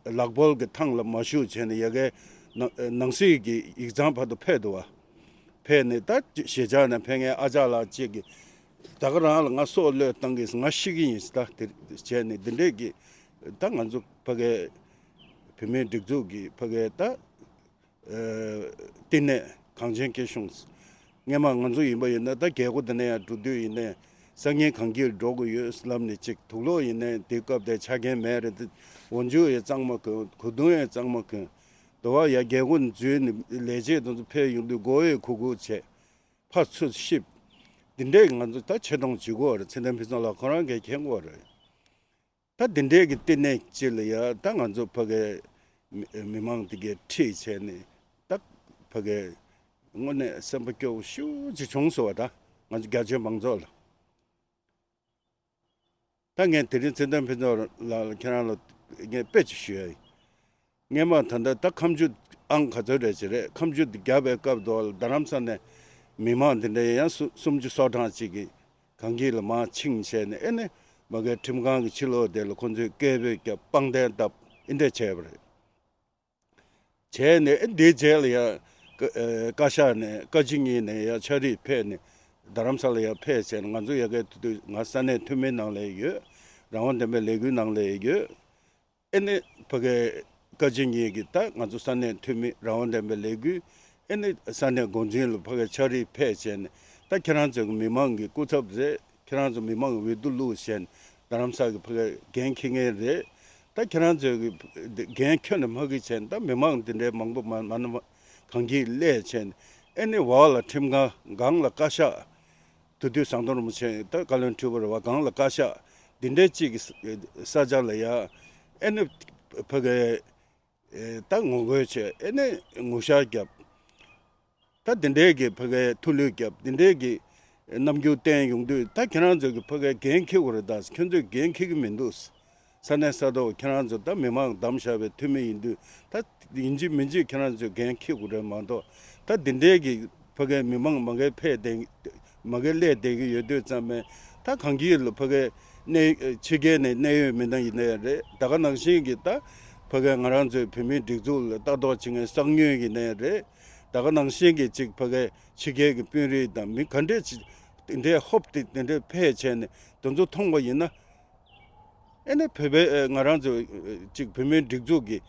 ཨ་ལག་སྦོལ་གྱི་ཐང་ལ་མ་ཞུགས་བྱས་ནས། ཡ་གའི་ ནང་ནང་སྲིད་ཀྱི་ཡིག་ཚང་བར་དུ་ཕེབས་འདུག་བ། ཕེབས་ནས་ད་གཞིས་ཆགས་ནས་ཕེབས་མཁན་ཨ་ཅག་ལགས་གཅིག་གིས་ད་ག་རང་ལ་ང་སྲོག་བློས་བཏང་གི་ང་ཤི་གི་ཡིན་ཟེར། ད་དེ་བྱས་ནས་འདི་འདྲས་ཀྱི་ད་ང་ཚོ་ཕ་གའི་བོད་མིའི་སྒྲིག་འཛུགས་ཀྱི་ཕ་གའི་ད་ཨ་བསྟི་གནས་གངས་ཅན་སྐྱིད་གཤོངས། སྔན་མ་ང་ཚོ་ཡིན་པ་ཡིན་ན་ད་རྒྱལ་སྒོ་འདི་ནས་ཡར་འགྲོ་དུས་ཡིན་ནའི་སང་ཉིན་གངས་སྐྱིད་འགྲོ་དགོས་ཡོད་ལབ་ནས་ཅིག་དུག་ལོག་ཡིན་ནའི་དེ་སྐབས་དེ་ཆ་རྐྱེན་མེད་རེད་དེ། འོག་འཇུག་ཡང་གཙང་མ་གོན། གོས་ཐུང་ཡང་གཙང་མ་གོན། དེ་བ་ཡར་རྒྱལ་སྒོ་འཛུལ་ནས་ལས་བྱེད་དེ་ཚོ་ཕེབས་ཡོང་དུས་མགོ་ཡང་གུག་གུག་བྱས། ཕར་ཚུར་གཤིབ། འདི་འདྲས་ང་ཚོ་ད་ཆེ་མཐོང་བྱེད་དགོས་རེད། ཚེ་བརྟན་ཕུན་ཚོགས་ལགས་ཁོ་རང་གིས་མཁྱེན་དགོས་རེད། ད་འདི་འདྲའི་གི་བསྟི་གནས་ཅིག་ལ་ཡ་ད་ང་ཚོ་ཕ་གའི་མི་མི་མང་དེ་གའི་ཁྲིད་བྱས་ནས་ད་ཕ་གའི་དངོས་གནས་སེམས་པ་སྐྱོ་བོ་ཤུགས་ཅིག་བྱུང་སོང་བ། ད་ང་ཚོ་རྒྱ་ཆེའི་མང་ཚོགས་ལ། ད་ངས་དེ་རིང་ཚེ་བརྟན་ཕུན་ཚོགས་ལགས་ལ་ཁྱེད་རང་ལ་ངས་དཔེ་ཅིག་ཞུ་ཡ་ཡིན། སྔན་མ་ད་ལྟ་ད་ཁ་མཆུ་ཨང་ག་ཚོད་རེད་ཅེས་རེད། ཁ་མཆུ་དེ་བརྒྱབ་པའི་སྐབས་དུ་རྡ་རམ་ས་ནས་མི་མང་དེ་འདྲ་ཡང་སུ་སུམ་ཅུ་སོ་གྲངས་ཅིག་གིས་གངས་སྐྱིད་ལ་མར་ཕྱིན་བྱས་ནས་ཨེ་ནས་མ་གའི་ཁྲིམས་ཁང་གི་ཕྱི་ལོགས་དེ་ལ་ཁོ་ཚོས་སྐད་འབོད་བརྒྱབ། པང་གདན་བཏབ། ཨེ་འདྲ་བྱས་པ་རེད། བྱས་ནས་ཨེ་འདིའི་རྗེས་ལ་ཡང་ཀ་ཨེ་བཀའ་ཤག་ནས་བཀའ་སྤྱི་གཉིས་ནས་ཡང་ཕྱག་བྲིས་ཕེབས་ནས་རྡ་རམ་ས་ལ་ཡང་ཕེབས་བྱས་ནས་ང་ཚོ་ཡ་གའི་དུས་དུས་ང་ས་གནས་འཐུས་མི་ནང་ལ་ཡོད། རང་དབང་ལྡན་པའི་ལས་འགུལ་ནང་ལ་ཡོད། ཨེ་ནས་ཕ་གའི་བཀའ་སྤྱི་གཉིས་ཀྱིས་ད་ང་ཚོ་ས་གནས་འཐུས་མི་རང་དབང་ལྡན་པའི་ལས་འགུལ་ཨེ་ནས་ས་གནས་འགོ་འཛིན་ལ་ཕ་གའི་ཕྱག་བྲིས་ཕེབས་བྱས་ནས་ད་ཁྱེད་རང་ཚོ་གི་མི་མང་གི་སྐུ་ཚབ་རེད། ཁྱེད་རང་ཚོ་མི་མང་གི་འོས་བསྡུ་བླུགས་བྱས་ནས་རྡ་རམ་ས་གི་ཕ་གའི་འགན་འཁྱེར་མཁན་རེད། ད་ཁྱེད་རང་ཚོ་གི་འགན་ཁྱོན་ནས་མ་འཁྱེར་བྱས་ནས་ད་མི་མང་འདི་འདྲའི་མང་པོ་མ་མ་ན་མ་གངས་སྐྱིད་སླེབས་བྱས་ནས་ཨེ་ནས་འོག་ལ་ཁྲིམས་ཁང་། སྒང་ལ་བཀའ་ཤག་དེ་དུས་ཟམ་གདོང་རིན་པོ་ཆེ་ད་བཀའ་བློན་ཁྲི་པ་རེད་བ། སྒང་ལ་བཀའ་ཤག་འདི་འདྲའི་གཅིག་གི་ས་ས་ཆ་ལ་ཡ་ཨེ་ནི་ཕ་གའི་ཨེ་ད་ངོ་རྒོལ་བྱས། ཨེ་ནི་ངོ་ཤ་བརྒྱབ། ད་འདི་འདྲའི་གི་ཕ་གའི་ཐུགས་ལུས་བརྒྱབ། འདི་འདྲའི་གི་རྣམ་འགྱུར་བསྟན་ཡོང་དུས་ད་ཁྱེད་རང་ཚོ་གི་ཕ་གའི་འགན་འཁྱེར་དགོས་རེད། ད་ཁྱོད་ཚོས་འགན་འཁྱེར་གི་མི་འདུག་ས་གནས་ས་ཐོག་ཁྱེད་རང་ཚོ་ད་མི་མང་བདམས་བཞག་པའི་འཐུས་མི་ཡིན་དུས་ད་ཡིན་གཅིག་མིན་གཅིག་ཁྱེད་རང་ཚོས་འགན་འཁྱེར་དགོས་རེད་མ་གཏོགས། ད་འདི་འདྲའི་གི་ཕ་གའི་མི་མང་མ་གའི་ཕེབས་བསྡད་མ་གའི་སླེབས་བསྡད་ཀྱི་ཡོད་དུས་ཙམ་པས་ད་གངས་སྐྱིད་ལ་ཕ་གའི་གནས་ཕྱི་རྒྱལ་ནས་གནད་ཡོད་མི་སྣ་ཡིན་ནའི་རེད། ད་ག་ནང་བཞིན་གྱི་ད་ཕ་གའི་ང་རང་ཚོའི་བོད་མིའི་སྒྲིག་འཛུགས་ལ་ལྟ་རྟོག་བྱེད་མཁན་གསང་ཉུལ་ཡིན་ནའི་རེད། ད་ག་ནང་བཞིན་གྱི་ཅིག་ཕ་གའི་ཕྱི་རྒྱལ་གྱི་དཔོན་རིགས་དང་མི་ག་འདྲས་ཅིག་དེ་འདྲའི་ཧོབ་སྟེ་དེ་འདྲའི་ཕེབས་བྱས་ནས་དེ་ཚོ་མཐོང་བ་ཡིན་ན། ཨེ་ནི་བོད་པའི་ཨེ་ང་རང་ཚོ་ཨེ་ཅིག་བོད་མིའི་སྒྲིག་འཛུགས་ཀྱི་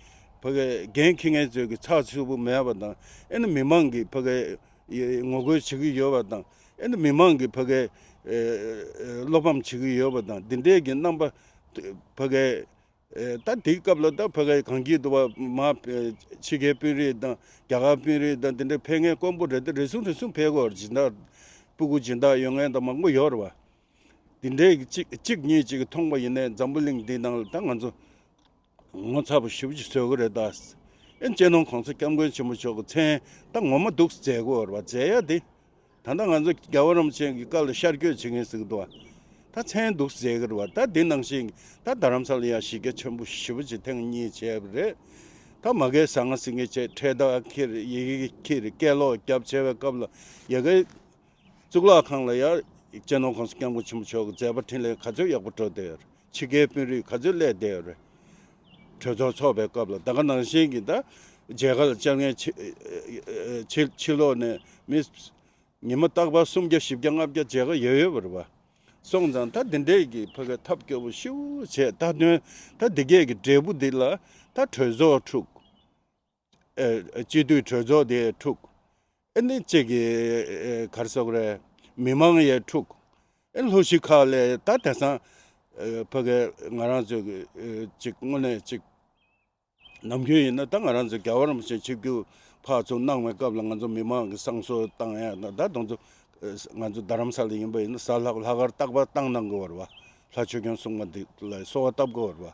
ཕ་གའི་འགན་འཁྱེར་མཁན་ཚོས་ཀྱི་ཚགས་ཚུད་པོ་མེད་པ་དང་། ཨེ་ནི་མི་མང་གིས་ཕ་གའི་ངོ་རྒོལ་བྱེད་ཀྱི་ཡོད་པ་དང་། ཨེ་ནི་མི་མང་གིས་ཕ་གའི་ཨེ་ཨེ་བློ་ཕམ་བྱེད་ཀྱི་ཡོད་པ་དང་། འདི་འདྲའི་གི་རྣམ་པ་ཕ་གའི་ཨེ་ད་དེའི་སྐབས་ལ་ད་ཕ་གའི་གངས་སྐྱིད་དུ་བ་མ་ཨེ་ཕྱི་རྒྱལ་དཔོན་རིགས་དང་རྒྱ་གར་དཔོན་རིགས་དང་དེ་འདྲ་ཕེབས་མཁན་དཀོན་པོ་རེད་དེ། རེ་ཟུང་རེ་ཟུང་ཕེབས་དགོས་པ་རེད། སྦྱིན་བདག་སྤུ་གུ་སྦྱིན་བདག་ཡོད་མཁན་དང་མང་པོ་ཡོད་རེད་བ། འདི་འདྲའི་གཅིག་གཅིག་གཉིས་ཅིག་མཐོང་བ་ཡིན་ནའི་འཛམ་བུ་གླིང་འདི་ནང་ལ་ད་ང་ཚོ་ངོ་ཚ་པོ་ཞེ་པོ་ཅིག་བཟོ་གི་རེད་ད། ཨེ་སྤྱི་ནོར་༸གོང་ས་༸སྐྱབས་མགོན་ཆེན་པོ་མཆོག་གི་མཚན་ད་ངོ་མ་འདུག་མཛད་དགོས་རེད་བ། མཛད་ཡ་དེ་ད་ལྟ་ང་ཚོ་རྒྱལ་བ་རིན་པོ་ཆེ་གི་བཀའ་ལ་ཤར་བསྐྱོད་བྱེད་མཁན་ཟེར་གི་འདུག་བ། ད་མཚན་འདུག་མཛད་གི་རེད་བ། ད་འདི་ནང་བཞིན་ད་རྡ་རམ་ས་ལ་ཡ་གཞི་རྒྱ་ཆེན་པོ་ཞེ་པོ་ཅིག་ཐེངས་གཉིས་བྱས་པ་རེད། ད་མ་གའི་ཟ་ང་ཟིང་ངེ་བྱས། ཁྲལ་བརྡ་འཁྱེར། ཡི་གེ་འཁྱེར། སྐད་ལོག་བརྒྱབ་བྱས་པའི་སྐབས་ལ་ཡ་གའི་གཙུག་ལག་ཁང་ལ་ཡ་སྤྱི་ནོར་༸གོང་ས་༸སྐྱབས་མགོན་ཆེན་པོ་མཆོག་གི་མཛད་པ་འཕྲིན་ལས་ག་ཚོད་ཡག་པོ་འགྲོ་བསྡད་ཡོད་རེད། ཕྱི་རྒྱལ་དཔོན་རིགས་ག་ཚོད་སླེབས་བསྡད་ཡོད་རེད། གྲོས་ཚོགས་ཚོགས་པའི་སྐབས་ལ། ད་ག་ནང་བཞིན་གྱི་ད་མཇལ་ཁ་ལ་བཅར་མཁན་ཕྱི་ཕྱི་ཕྱི་ལོགས་ནས་མི་ཉི་མ་རྟག་པར་སུམ་བརྒྱ་བཞི་བརྒྱ་ལྔ་བརྒྱ་མཇལ་ཁ་ཡོད་ཡོད་པ་རེད་བ། སོང་ཙང་ད་འདི་འདྲས་ཀྱི་ཕ་གའི་ཐབས་སྐྱོ་པོ་ཤུགས་བྱས། ད་དོན་ད་འདི་གས་ཀྱི་འབྲས་བུ་འདི་ལ་ད་གྲོས་ཚོགས་འཁྲུག་ཨེ་སྤྱི་འཐུས་གྲོས་ཚོགས་དེ་འཁྲུག་ཨེ་ནི་གཅིག་གི་ཨེ་ག་རེ་ཟེར་དགོས་རེད། མི་མང་ཡང་འཁྲུག་ཨེ་ལྷོ་གཞིས་ཁག་ལ་ད་དེང་སང་ཨེ་ཕ་གའི་ང་རང་ཚོ་གི་ཨེ་གཅིག་དངོས་གནས་གཅིག་ནམ་རྒྱུན་ཡིན་ན་ད་ང་རང་ཚོ་རྒྱལ་བ་རིན་པོ་ཆེ་ཆིབས་བསྒྱུར་ཕར་ཚུར་གནང་བའི་སྐབས་ལ་ང་ཚོ་མི་མང་གི་བསང་གསོལ་བཏང་ཡ་ད་ད་དུང་ཚོ་ང་ཚོ་རྡ་རམ་ས་ལ་ཡིན་པ་ཡིན་ན་གཟའ་ལྷག་ལྷག་དཀར་རྟག་པར་བཏང་གནང་དགོས་པ་རེད་བ། ལྷ་ཆོས་སྐྱོང་སྲུང་མ་འདི་ལ་གསོལ་བ་བཏབ་དགོས་པ་རེད་བ།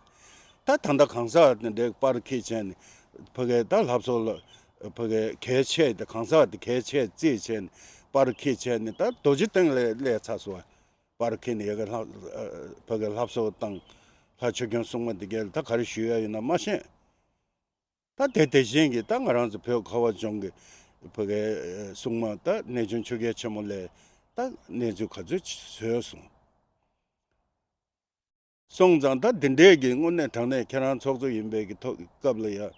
ད་ད་ལྟ་གང་ཟག་དེ་འདྲའི་པར་འཁྱེར་བྱས་ནས་ཕ་གའི་ད་ལྷ་གསོལ་ལ་ཕ་གའི་གལ་ཆེ་དེ་གང་ཟག་དེ་གལ་ཆེ་བརྩིས་བྱས་ནས་པར་འཁྱེར་བྱས་ནས་ད་རྡོ་རྗེ་གདན་ལ་སླེབས་ཚར་སོང་བ། པར་འཁྱེར་ནས་ཡ་གི་ལྷ་ཕ་གའི་ལྷ་གསོལ་བཏང་། ལྷ་ཆོས་སྐྱོང་སྲུང་མ་འདི་གས་ལ་ད་ག་རེ་ཞུ་ཡ་ཡོད་ན་མ་ཤེས། ད་དེ་དེ་བཞིན་གྱི་ད་ང་རང་ཚོ་བོད་ཁ་བ་ལྗོངས་ཀྱི་ཕ་གའི་སྲུང་མ་ད་གནས་ཆུང་ཆོས་རྒྱལ་ཆེན་མོ་ལས་ད་གནས་ཚུལ་ག་ཚོད་བཟོས་སོང་། སོང་ཙང་ད་འདི་འདྲའི་གི་དངོས་གནས་དྲང་གནས་ཁྱེད་རང་ཚོགས་གཙོ་ཡིན་པའི་གི་ཐོག་སྐབས་ལ་ཡ་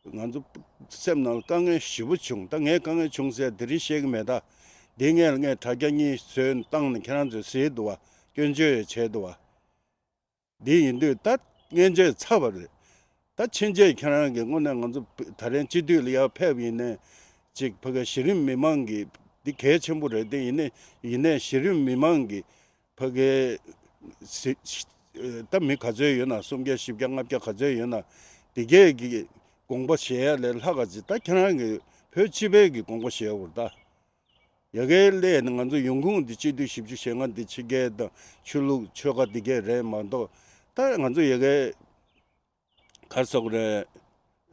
ང་ཚོ་སེམས་ནང་ལ་དཀའ་ངལ་ཞེ་པོ་བྱུང་། ད་ངས་དཀའ་ངལ་བྱུང་ཟེར་དེ་རིང་བཤད་གི་མེད། ད་འདི་ངས་ངས་དྲ་རྒྱ་གཉིས་བཟོས་བཏང་ནས་ཁྱེད་རང་ཚོས་གཟིགས་འདུག་བ། སྐྱོན་བརྗོད་ཡང་བྱས་འདུག་བ། འདི་ཡིན་དུས་ད་སྔོན་ཆད་ཚར་བ་རེད། ད་ཕྱིན་ཆད་ཁྱེད་རང་གི་དངོས་གནས་ང་ཚོ་ད་རིང་སྤྱི་འཐུས་ལ་ཡར་ཕེབས་ཡིན་ནའི་ཅིག་ཕ་གི་གཞི་རིམ་མི་མང་གི་འདི་གལ་ཆེན་པོ་རེད། དེ་ཡིན་ནའི་ཡིན་ནའི་གཞི་རིམ་མི་མང་གི་ཕ་གི་སི་ད་མི་ག་ཚོད་ཡོད་ན་སུམ་བརྒྱ་བཞི་བརྒྱ་ལྔ་བརྒྱ་ག་ཚོད་ཡོད་ན་དེ་གས་ཀྱི་དགོངས་པ་བཞེས་ཡ་ལས་ལྷག་ག་ཅིག་ད་ཁྱེད་རང་གི་བོད་སྤྱི་པའི་གི་དགོངས་པ་བཞེས་དགོས་རེད་ད། ཡ་གིའི་སླད་ནི་ང་ཚོ་ཡོང་ཁུངས་འདི་སྤྱི་འཐུས་བཞི་བཅུ་ཞེ་ལྔ་འདི་ཕྱི་རྒྱལ་དང་ཆོས་ལུགས་ཆོལ་ཁ་འདི་གས་རེད་མ་གཏོགས། ད་ང་ཚོ་ཡ་གིའི་ག་རེ་ཟེར་དགོས་རེད།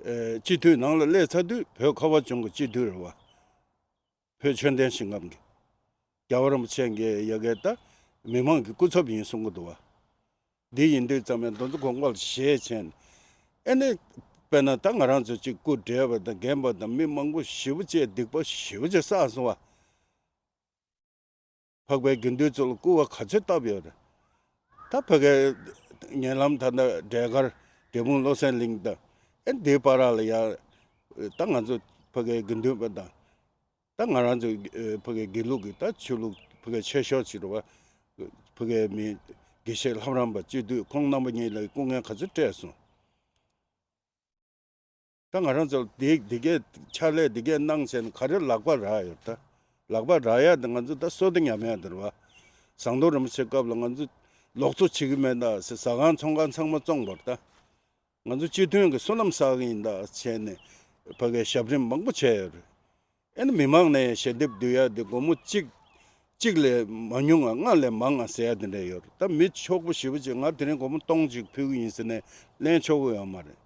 ཨེ། སྤྱི་འཐུས་ནང་ལ་སླེབས་ཚར་དུས་བོད་ཁ་བ་ལྗོངས་ཀྱི་སྤྱི་འཐུས་རེད་བ། བོད་ཆོས་ལྡན་ཞིང་ཁམས་ཀྱི་རྒྱལ་བ་རིན་པོ་ཆེ་གིས་ཡ་གིའི་ད་མི་མང་གི་སྐུ་ཚབ་ཡིན་གསུང་གི་འདུག་བ། འདི་ཡིན་དུས་ཙམ་ཡང་དེ་ཚོ་དགོངས་པ་ལ་བཞེས་བྱས་ནས། ཨེ་ནི། དཔེར་ན་ད་ང་རང་ཚོ་གཅིག་སྐུ་བགྲེས་པ་དང་རྒན་པ་དང་མི་མང་པོ་ཞེ་པོ་ཅིག་སྡིག་པ་ཞེ་པོ་ཅིག་བསགས་སོང་བ། འཕགས་པའི་དགེ་འདུན་ཚོ་ལ་སྐུར་བ་ག་ཚོད་བཏབ་ཡོད་རེད། ད་ཕ་གིའི་ཉེ་ལམ་ད་ལྟ་འབྲས་དཀར་འབྲས་སྤུངས་བློ་གསལ་གླིང་དང་། ཨེ་འདིའི་བར་ལ་ཡ། ད་ང་ཚོ་ཕ་གིའི་དགེ་འདུན་པ་དང་། ད་ང་རང་ཚོ་ཕ་གིའི་དགེ་ལུགས་ཀྱི་ད་ཆོས་ལུགས་ཕ་གིའི་ཆེ་ཤོས་ཅིག་རེད་བ། ཕ་གིའི་མི་དགེ་བཤེས་ལྷ་རམས་པ་སྤྱི་འཐུས་ཁོང་རྣམ་པ་གཉིས་ལ་སྐུ་ངལ་ག་ཚོད་སྤྲད་སོང་། ད་ང་རང་ཚོ་འདི་འདི་གས་ཕྱག་ལས་འདི་གས་གནང་བྱས་ནས་ག་རེ་ལག་པ་རག་ཡོད་ད། ལག་པ་རག་ཡ་དེ་ང་ཚོ་ད་བསོད་བདེ་ཉམས་ཡ་དེ་རེད་བ། ཟམ་གདོང་རིན་པོ་ཆེའི་སྐབས་ལ་ང་ཚོ་ལོག་འཚོ་བྱེད་ཀྱི་མེད་ད་ཟེར་ཟ་ཁང་ཚོང་ཁང་ཚང་མ་བཙོངས་པ་རེད་ད། ང་ཚོ་སྤྱི་མཐུན་གྱི་བསོད་ནམས་བསགས་ཀྱི་ཡིན་ད་བྱས་ནས་ཕ་གིའི་ཞབས་རིམ་མང་པོ་བྱས་ཡོད་རེད། ཨེ་ནི་མི་མང་ནས་ཞལ་འདེབས་བསྡུ་ཡ་དེ་སྒོར་མོ་གཅིག་གཅིག་ལས་མ་ཉུང་ང་ལྔ་ལས་མང་ང་ཟེར་ཡ་དེ་འདྲ་ཡོད་རེད། ད་མི་ཕྱུག་པོ་ཞེ་པོ་ཅིག་ང་དེ་རིང་སྒོར་མོ་སྟོང་གཅིག་ཕུལ་གྱི་ཡིན་ཟེར་ནས་ལེན་ཆོག་གི་ཡོད་མ་རེད།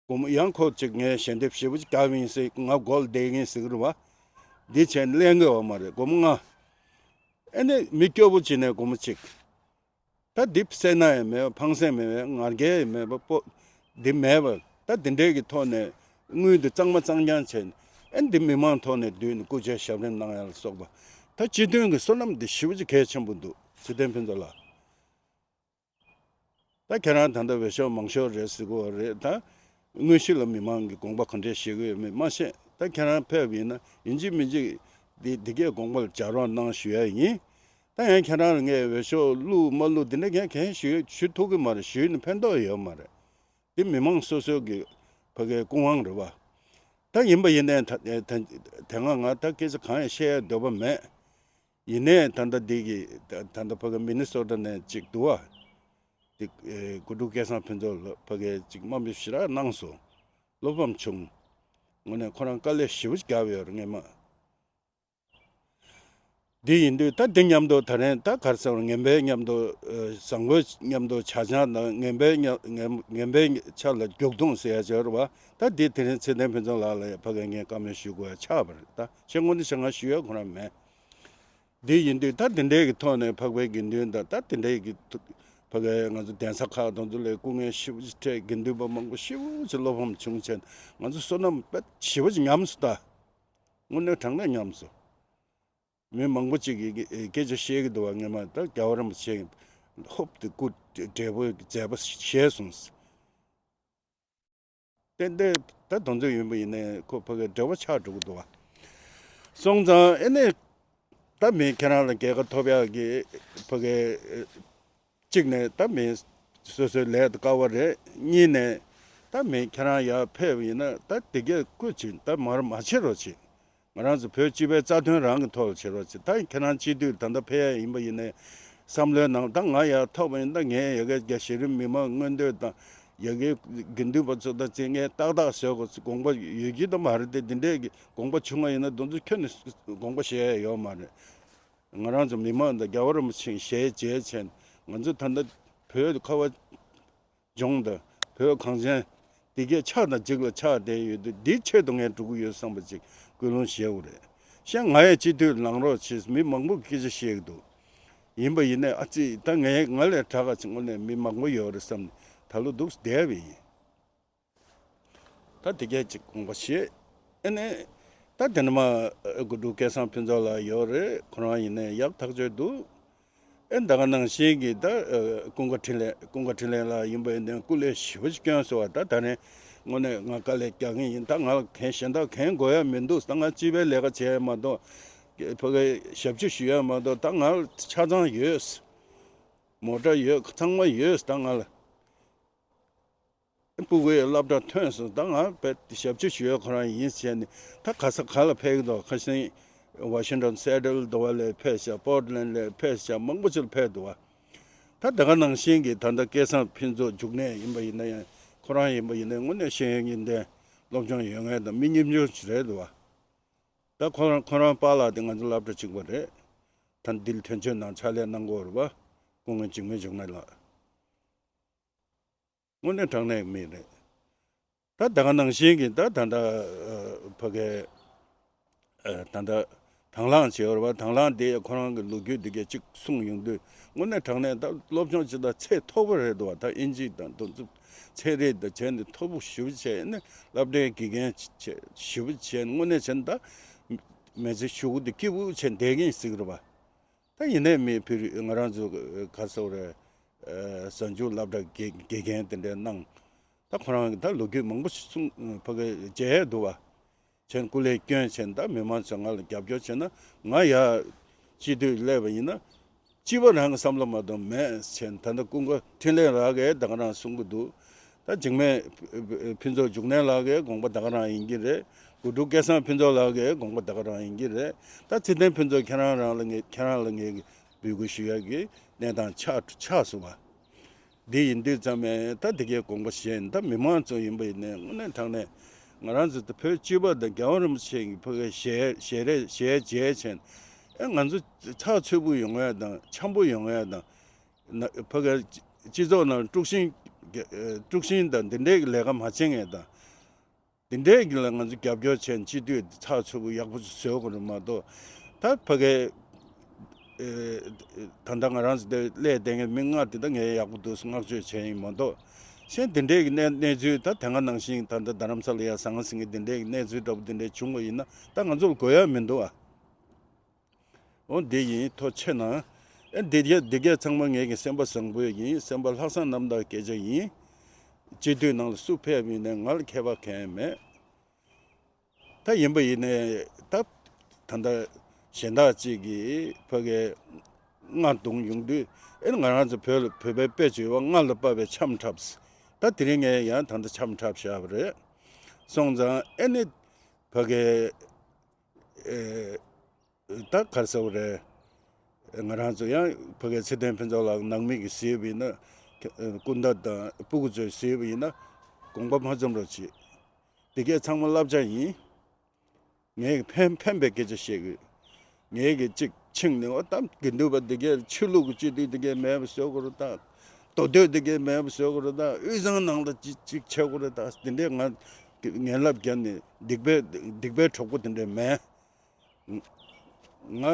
སྒོར་མོ་ཡང་ཁོ་གཅིག་ངས་ཞལ་འདེབས་ཞེ་པོ་ཅིག་བརྒྱབ་ཡིན་ཟེར་ང་སྒོ་ལ་བསྡད་ཡིན་ཟེར་གི་རེད་བ། འདི་བྱས་ནས་ལེན་གི་ཡོད་མ་རེད། སྒོར་མོ་ལྔ། ཨེ་ནི་མི་སྐྱོ་པོ་བྱས་ནས་སྒོར་མོ་གཅིག་ད་འདི་སེར་སྣ་ཡང་མེད་པ་ཕངས་སེམས་མེད་པ་ང་རྒྱལ་ཡང་མེད་པ་པོ། འདི་མེད་པ་ད་འདི་འདྲའི་གི་ཐོག་ནས་དངུལ་འདི་གཙང་མ་གཙང་རྐྱང་བྱས་ནས་ཨེ་འདི་མི་མང་ཐོག་ནས་བསྡུས་ནས་སྐུ་ཆས་ཞབས་རིམ་གནང་ཡ་ལ་སོགས་པ། ད་སྤྱི་མཐུན་གི་བསོད་ནམས་འདི་ཞེ་པོ་ཅིག་གལ་ཆེན་པོ་འདུག་ཚེ་བརྟན་ཕུན་ཚོགས་ལགས། ད་ཁྱེད་རང་ད་ལྟ་འོས་ཤོག་མང་ཤོས་རེད་ཟེར་གི་ཡོད་རེད་ད། དངོས་གཞི་ལ་མི་མང་གི་དགོངས་པ་ག་འདྲས་བཞེས་གི་ཡོད་མེད་མ་ཤེས། ད་ཁྱེད་རང་ཕེབས་ཡིན་ན་ཡིན་གཅིག་མིན་གཅིག་འདི་འདི་གས་དགོངས་པ་ལ་འཇགས་རོགས་གནང་ཞུ་ཡ་ཡིན། ད་ཡང་ཁྱེད་རང་ལ་ངས་འོས་ཤོག་བླུགས་མ་བླུགས་འདི་འདྲ་ངས་གང་ཞུ་ཞུ་ཐུབ་གི་མ་རེད། ཞུས་ནས་ཕན་ཐོགས་ཡོད་མ་རེད། འདི་མི་མང་སོ་སོ་གི་ཕ་གའི་སྐུ་དབང་རེད་བ། ད་ཡིན་པ་ཡིན་ནའི་ད་ད་དེ་སྔ་ང་ད་སྐད་ཆ་གང་ཡང་བཤད་ཡ་འདོད་པ་མེད། ཡིན་ནའི་ད་ལྟ་འདི་གི་ད་ད་ལྟ་ཕ་གི་མི་ནི་སོ་ཊ་ནས་ཅིག་འདུག་བ། འདི་ཨེ་དགུ་ཕྲུག་སྐལ་བཟང་ཕུན་ཚོགས་ལ་ཕ་གི་ཅིག་དམའ་འབེབས་ཞེ་དྲག་གནང་སོང་། བློ་ཕམ་བྱུང་། དངོས་གནས་ཁོ་རང་དཀའ་ལས་ཞེ་པོ་ཅིག་བརྒྱབ་ཡོད་རེད་སྔོན་མ། འདི་ཡིན་དུས་ད་འདི་མཉམ་དུ་ད་རེས་ད་ག་རེ་ཟེར་ངན་པའི་མཉམ་དུ་ཨེ་བཟང་པོའི་མཉམ་དུ་ཆ་ཆང་དང་ངན་པའི་མཉམ་ངན་ངན་པའི་ཆ་ལ་རྒྱུག་མཐུང་ཟེར་ཡ་ཅིག་ཡོད་རེད་བ། ད་འདི་དེ་རིང་ཚེ་བརྟན་ཕུན་ཚོགས་ལགས་ལ་ཡ་ཕ་གི་ངས་བཀའ་མོལ་ཞུ་དགོས་ཡ་ཆགས་པ་རེད། ད་ཤེས་དངོས་གནས་ཤེས་ང་ཞུ་ཡ་ཁོ་རང་མེད། འདི་ཡིན་དུས་ད་དེ་འདྲའི་གི་ཐོག་ནས་འཕགས་པའི་དགེ་འདུན་དང་ད་དེ་འདྲའི་གི་ཐུ་ཕ་གི་ང་ཚོ་གདན་ས་ཁག་དང་ཚོ་ལས་སྐུ་ངལ་ཞེ་པོ་ཅིག་འཕྲད་དགེ་འདུན་པ་མང་པོ་ཞེ་པོ་ཅིག་བློ་ཕམ་བྱུང་བྱས་ང་ཚོ་བསོད་ནམས་དཔེ་ཞེ་པོ་ཅིག་ཉམས་སོང་ད། དངོས་གནས་དྲང་གནས་ཉམས་སོང་། མི་མང་པོ་ཅིག་གིས་སྐད་ཆ་བཤད་ཀྱི་འདུག་བ། སྔོན་མ་ད་རྒྱལ་བ་རིན་པོ་ཆེ་ཧོབ་ཏེ་སྐུ་བགྲེས་པོའི་མཛད་པ་བཞེས་སོང་། ཏན་ཏན་ད་དོན་ཚོད་ཡིན་པ་ཡིན་ནའི་ཁོ་ཕ་གི་འབྲེལ་བ་ཆགས་འགྲོ་གི་འདུག་བ། སོང་ཙང་ཨེ་ནས་ད་མི་ཁྱེད་རང་ལ་རྒྱལ་ཁ་ཐོབ་ཡག་གི་ཕ་གི་གཅིག་ནས་ད་མི་སོ་སོའི་ལས་དཀའ་བ་རེད། གཉིས་ནས་ད་མི་ཁྱེད་རང་ཡར་ཕེབས་ཡིན་ན་ད་དེ་གས་སྐུ་མཁྱེན་ད་མར་མ་བྱེད་རོགས་བྱེད། ང་རང་ཚོ་བོད་སྤྱི་པའི་རྩ་དོན་རང་གི་ཐོག་ལ་བྱེད་རོགས་བྱེད། ད་ཁྱེད་རང་སྤྱི་འཐུས་ད་ལྟ་ཕེབས་ཡ་ཡིན་པ་ཡིན་ནའི་བསམ་བློའི་ནང་ད་ང་ཡར་ཐོབ་པ་ཡིན་ད་ངས་ཡ་གི་རྒྱ་གཞི་རིམ་མི་མང་མངོན་འདོད་དང་ཡ་གི་དགེ་འདུན་པ་ཚོ་ད་ཅིག་ངས་ཏག་ཏག་བཟོས་དགོས་དགོངས་པ་ཡོད་ཀྱི་ད་མ་རེད་དེ། འདི་འདྲས་ཀྱི་དགོངས་པ་བྱུང་བ་ཡིན་ན་དེ་ཚོ་ཁྱོན་ནས་དགོངས་པ་བཞེས་ཡ་ཡོད་མ་རེད། ང་རང་ཚོ་མི་མང་དང་རྒྱལ་བ་རིན་པོ་ཆེ་ཞལ་མཇལ་བྱས་ནས་ང་ཚོ་ད་ལྟ་བོད་ཁ་བ་ལྗོངས་དང་བོད་གངས་ཅན་འདི་གའི་ཆགས་དང་འཇིག་ལ་ཆགས་བསྡད་ཡོད་དུས་འདིའི་ཆེད་དུ་ངས་འགྲོ་གི་ཡོད་བསམ་པ་ཅིག་ཀུན་སློང་བཞེས་དགོས་རེད། གཞན་ང་ཡང་སྤྱི་འཐུས་ལངས་རོགས་བྱེད། མི་མང་པོ་སྐད་ཆ་བཤད་ཀྱི་འདུག་ཡིན་པ་ཡིན་ནའི་ཨ་ཙི་ད་ངས་ང་ལས་དྲག་ག་ཅིག་དངོས་གནས་མི་མང་པོ་ཡོད་རེད་བསམ་ནས་ད་ལོ་འདུག་བསྡད་པ་ཡིན། ད་དེ་གས་ཅིག་དགོངས་པ་བཞེས། ཨེ་ནས་ད་དེ་ནས་མ་དགུ་ཕྲུག་སྐལ་བཟང་ཕུན་ཚོགས་ལགས་ཡོད་རེད། ཁོ་རང་ཡིན་ནའི་ཡག་ཐག་ཆོད་འདུག་ཨེ་ད་ག་ནང་བཞིན་གྱི་ད་ཀུན་དགའ་འཕྲིན་ལས། ཀུན་དགའ་འཕྲིན་ལས་ལགས་ཡིན་པ་ཡིན་ནའི་སྐུ་ལས་ཞེ་པོ་ཅིག་བསྐྱོན་སོང་བ། ད་ད་ནས་དངོས་གནས་ང་དཀའ་ལས་རྒྱག་གིན་ཡིན། ད་ང་ལ་གན་གཞན་དག་གན་དགོས་ཡ་མི་འདུག་ད་ང་སྤྱི་པའི་ལས་ཀ་བྱས་མ་གཏོགས། ཕ་གི་ཞབས་ཕྱི་ཞུ་ཡ་མ་གཏོགས། ད་ང་ལ་ཆ་ཚང་ཡོད། མོ་ཊ་ཡོད། ཚང་མ་ཡོད། ད་ང་ལ། སྤུ་གུའི་སློབ་གྲྭ་ཐོན་སོང་། ད་ང་བས་ཞབས་ཕྱི་ཞུ་ཡ་ཁོ་རང་ཡིན་བྱས་ནས། ད་ག་ས་ག་ལ་ཕེབས་ཀྱི་འདུག་ཁ་སང་ཝ་ཤིང་ཊོན་སེ་ཊལ་དུ་བ་ལ་ཕེབས་ཤག་པོར་ཊི་ལན་ལ་ཕེབས་ཤག་མང་པོ་ཅིག་ལ་ཕེབས་འདུག་བ། ད་ད་ག་ནང་བཞིན་གྱི་ད་ལྟ་སྐལ་བཟང་ཕུན་ཚོགས་འབྱུང་གནས་ཡིན་པ་ཡིན་ན་ཡང་། ཁོ་རང་ཡིན་པ་ཡིན་ན་དངོས་གནས་ཤེས་ཡོན་གཉིས་ལྡན་སློབ་སྦྱོང་ཡོད་མཁན་དང་མི་ཉམ་ཆུང་ཞིག་རེད་འདུག་བ། ད་ཁོ་རང་ཁོ་རང་པཱ་ལགས་དེ་ང་ཚོ་སློབ་གྲྭ་གཅིག་པ་རེད། ད་འདིར་དོན་གཅོད་ནང་ཕྱག་ལས་གནང་གི་ཡོད་རེད་བ། སྐུ་ངོ་འཇིགས་མེད་འབྱུང་གནས་ལགས། དངོས་གནས་དྲང་གནས་མི་རེད། ད་ད་ག་ནང་བཞིན་གྱི་ད་ད་ལྟ་ཨ་ཕ་གི་ཨ་ད་ལྟ་དང་བླངས་བྱས་ཡོད་རེད་བ། དང་བླངས་དེ་ཁོ་རང་གི་ལོ་རྒྱུས་འདི་གས་གཅིག་གསུངས་ཡོང་དུས། དངོས་གནས་དྲང་གནས་ད་སློབ་སྦྱོང་བྱེད་སྟངས་ཚད་མཐོ་པོ་རེད་འདུག་བ། ད་དབྱིན་ཇི་དང་དེ་ཚོ་ཚན་རིག་དང་བྱས་ནས་མཐོ་པོ་ཞེ་པོ་བྱས་ནས་སློབ་གྲྭའི་དགེ་རྒན་བྱས་ཞེ་པོ་བྱས་ནས། དངོས་གནས་བྱས་ན་ད་མི་ཚེ་གཞུག་གུ་དེ་སྐྱིད་པོ་བྱས་བསྡད་ཀྱིན་ཟེར་གི་རེད་བ། ད་ཡིན་ནའི་མི་ཕུད་ང་རང་ཚོ་ག་རེ་ཟེར་དགོས་རེད། ཨ་གཟའ་མཇུག་སློབ་གྲྭ་དགེ་དགེ་རྒན་དེ་འདྲའི་གནང་། ད་ཁོ་རང་གིས་ད་ལོ་རྒྱུས་མང་པོ་ཞིག་གསུངས། ཕ་གི་མཇལ་འདུག་བ། བྱས་ནས་སྐུ་ལས་བསྐྱོན་བྱས་ནས། ད་མི་མང་ཚོས་ང་ལ་རྒྱབ་སྐྱོར་བྱས་ན། ང་ཡར་སྤྱི་འཐུས་སླེབས་པ་ཡིན་ན། སྤྱི་པ་རང་གི་བསམ་བློ་མ་གཏོགས་མེད་བྱས་ནས། ད་ལྟ་ཀུན་དགའ་འཕྲིན་ལས་ལགས་ཀྱིས་ད་ག་རང་གསུང་གི་འདུག་ད་འཇིགས་མེད་ཕུན་ཚོགས་འབྱུང་གནས་ལགས་ཀྱི་དགོངས་པ་ད་ག་རང་ཡིན་གྱི་རེད། དགུ་ཕྲུག་སྐལ་བཟང་ཕུན་ཚོགས་ལགས་ཀྱི་དགོངས་པ་ད་ག་རང་ཡིན་གྱི་རེད། ད་ཚེ་བརྟན་ཕུན་ཚོགས་ཁྱེད་རང་རང་ལ་ངས་ཁྱེད་རང་ལ་ངས་འབོད་སྐུལ་ཞུ་ཡག་གི་གནས་སྟངས་ཆགས་ཆགས་སོང་བ། འདི་ཡིན་དུས་ཙམ་ནས་ད་འདི་གའི་དགོངས་པ་བཞེས་ནས། ད་མི་མང་ཚོ་ཡིན་པ་ཡིན་ནའི་དངོས་གནས་དྲང་གནས་ང་རང་ཚོ་ད་བོད་སྤྱི་པ་དང་རྒྱལ་བ་རིན་པོ་ཆེ་གི་ཕ་གིའི་ཞལ་ཞལ་རས་ཞལ་མཇལ་བྱས་ནས། ཨེ་ང་ཚོ་ཚགས་ཚུད་པོ་ཡོང་ཡ་དང་འཆམ་པོ་ཡོང་ཡ་དང་། ན་ཕ་གི་སྤྱི་ཚོགས་ནང་དཀྲུག་ཤིང་དཀྲུག་ཤིང་དང་འདི་འདྲའི་ལས་ཀ་མ་བྱེད་མཁན་དང་། འདི་འདྲའི་གི་ལ་ང་ཚོ་རྒྱབ་སྐྱོར་བྱས་ནས་སྤྱི་འཐུས་ཚགས་ཚུད་པོ་ཡག་པོ་བཟོ་དགོས་རེད་མ་གཏོགས། ད་ཕ་གི་ཨེ་ད་ལྟ་ང་རང་ཚོ་འདི་སླེབས་བསྡད་མཁན་མི་ལྔ་དེ་ད་ངས་ཡག་པོ་འདུག་བསྔགས་བརྗོད་བྱས་ཡིན་མ་གཏོགས། གཞན་འདི་འདྲའི་གི་གནས་གནས་ཚུལ། ད་དེ་སྔ་ནང་བཞིན་ད་ལྟ་རྡ་རམ་ས་ལ་ཡ་ཟང་ཟིང་གི་འདི་འདྲའི་གི་གནས་ཚུལ་འདྲ་པོ་འདི་འདྲའི་བྱུང་བ་ཡིན་ན། ད་ང་ཚོ་ལ་དགོས་ཡ་མི་འདུག་ཨ། འོ་འདི་ཡིན། ཐུགས་རྗེ་གནང་། ཨེ་འདི་གས་འདི་གས་ཚང་མ་ངེད་ཀྱི་སེམས་པ་བཟང་པོ་ཡིན། སེམས་པ་ལྷག་བསམ་རྣམ་དག་སྐད་ཆ་ཡིན། སྤྱི་འཐུས་ནང་ལ་སུ་ཕེབས་ཡིན་ནའི་ང་ལ་ཁྱད་པར་གང་ཡང་མེད། ད་ཡིན་པ་ཡིན་ནའི་ད་ད་ལྟ་གཞན་དག་ཅིག་གིས་ཕ་གིའི་རྔ་རྡུང་ཡོང་དུས། ཨེ་ང་རང་ཚོ་བོད་ལ་བོད་པའི་དཔེ་བརྗོད་པ། རྔ་ལ་དཔག་པའི་འཆམ་འཁྲབ། ད་དེ་རིང་ངས་ཡང་ད་ལྟ་འཆམ་འཁྲབ་བཞག་པ་རེད། སོང་ཙང་ཨེ་ནི་ཕ་གིའི་ཨེ། ད་ག་རེ་ཟེར་བ་རེད། ང་རང་ཚོ་ཡང་ཕ་གིའི་ཚེ་བརྟན་ཕུན་ཚོགས་ལགས་ནང་མི་གིས་གཟིགས་པ་ཡིན་ན། སྐུ་ཟླ་དང་སྤུ་གུ་ཚོས་གཟིགས་པ་ཡིན་ན། དགོངས་པ་མ་ཚོམ་རོགས་གྱིས། འདི་གས་ཚང་མ་བསླབ་བྱ་ཡིན། ངས་ཕན་ཕན་པའི་སྐད་ཆ་བཤད་གི། ངས་གི་གཅིག་ཕྱིན་ནས། འོ་ད་དགེ་འདུན་པ་འདི་གས་ཆོས་ལུགས་ཀྱི་སྤྱི་འཐུས་འདི་གས་མེད་པ་བཟོ་དགོས་རེད་ད། མདོ་སྟོད་འདི་གས་མེད་པ་བཟོ་དགོས་རེད་ད། དབུས་གཙང་ནང་ལ་ཅིག་ཅིག་བྱེད་དགོས་རེད་ད། འདི་འདྲས་ང་ངན་ལབ་བརྒྱབ་ནས་སྡིག་པའི་སྡིག་པའི་གྲོགས་པོ་དེ་འདྲས་མེད། ང་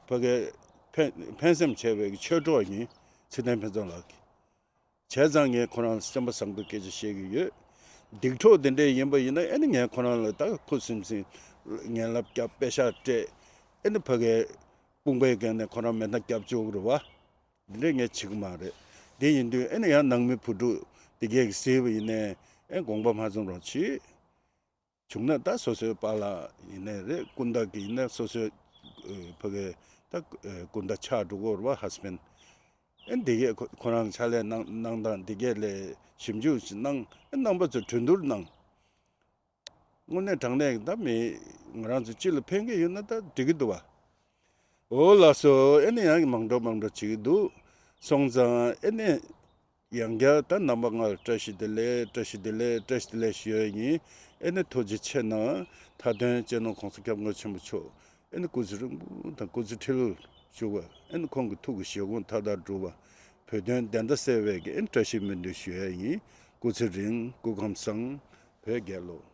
ཕ་གི་ཕན་ཕན་སེམས་བྱས་པའི་ཆོས་གྲོགས་ཡིན། ཚེ་བརྟན་ཕུན་ཚོགས་ལགས་ཀྱིས། བྱས་ཙང་ངས་ཁོ་རང་ལ་སེམས་པ་བཟང་པོའི་སྐད་ཆ་བཤད་ཀྱི་ཡོད། སྡིག་གྲོགས་དེ་འདྲས་ཡིན་པ་ཡིན་ན། ཨེ་ནི་ངས་ཁོ་རང་ལ་ད་ཁུ་སིམ་སིམ་ངན་ལབ་བརྒྱབ། པེ་ཤག་སྤྲད། ཨེ་ནི་ཕ་གིའི་དཔུང་པའི་སྒང་ནས་ཁོ་རང་མེ་མདའ་བརྒྱབ་བཅུག་གི་རེད་བ། འདི་འདྲས་ངས་བྱེད་ཀྱི་མ་རེད། དེ་ཡིན་དུས་ཨེ་ནི་ཡང་ནང་མི་བུ་ཕྲུག་དེ་གས་ཀྱིས་གཟིགས་པ་ཡིན་ནའི། ཨེ་དགོངས་པ་མ་ཚོམ་རོགས་གྱིས། བྱུང་ན་ད་སོ་སོའི་པཱ་ལགས་ཡིན་ནའི་རེད། སྐུ་ཟླ་གི་ཡིན་ན་སོ་སོའི་ཨེ་ཕ་གི་ད་ཨེ་སྐུ་ཟླ་ཆགས་འགྲོ་གི་ཡོད་རེད་བ། ཧ་སི་བེན་ཌི། ཨེ་འདི་གས་ཁོ་ཁོ་རང་ཕྱག་ལས་གནང་གནང་སྟངས་འདི་གས་ལ་ཞིབ་འཇུག་ཅིག་གནང་། ཨེ་རྣམ་པ་ཚོས་གྲོས་བསྡུར་གནང་། དངོས་གནས་དྲང་གནས་ད་མི་ང་རང་ཚོ་སྤྱི་ལ་ཕན་གྱི་ཡོད་ན་ད་འགྲིག་གི་འདུག་བ། འོ་ལགས་སོ། ཨེ་ནི་ཡང་མང་འགྲོ་མང་འགྲོ་བྱེད་ཀྱི་འདུག་སོང་ཙང་ཨེ་ནི་ཡང་བསྐྱར་ད་རྣམ་པ་ལྔ་ལ་བཀྲ་ཤིས་བདེ་ལེགས། བཀྲ་ཤིས་བདེ་ལེགས། བཀྲ་ཤིས་བདེ་ལེགས་ཞུ་ཡ་ཡིན། ཨེ་ནི་ཐུགས་རྗེ་ཆེ་གནང་། མཐའ་དོན་སྤྱི་ནོར་གོང་ས་སྐྱབས་མགོན་ཆེན་པོ་མཆོག་ཨེ་ནི་སྐུ་ཚེ་རིང་པོ་དང་སྐུ་ཚེ་ཁྲི་ལོར་བཞུགས་པ། ཨེ་ནི་ཁོང་གི་ཐུགས་ཀྱི་བཞེད་དགོངས་མཐའ་དག་འགྲུབ་པ། བོད་དོན་བདེན་མཐའ་གསལ་བའི་གི་ཨེ་ནི་བཀྲ་ཤིས་སྨོན་འདུན་ཞུ་ཡ་ཡིན། སྐུ་ཚེ་རིང་། སྐུ་ཁམས་བཟང་། བོད་རྒྱལ་ལོ།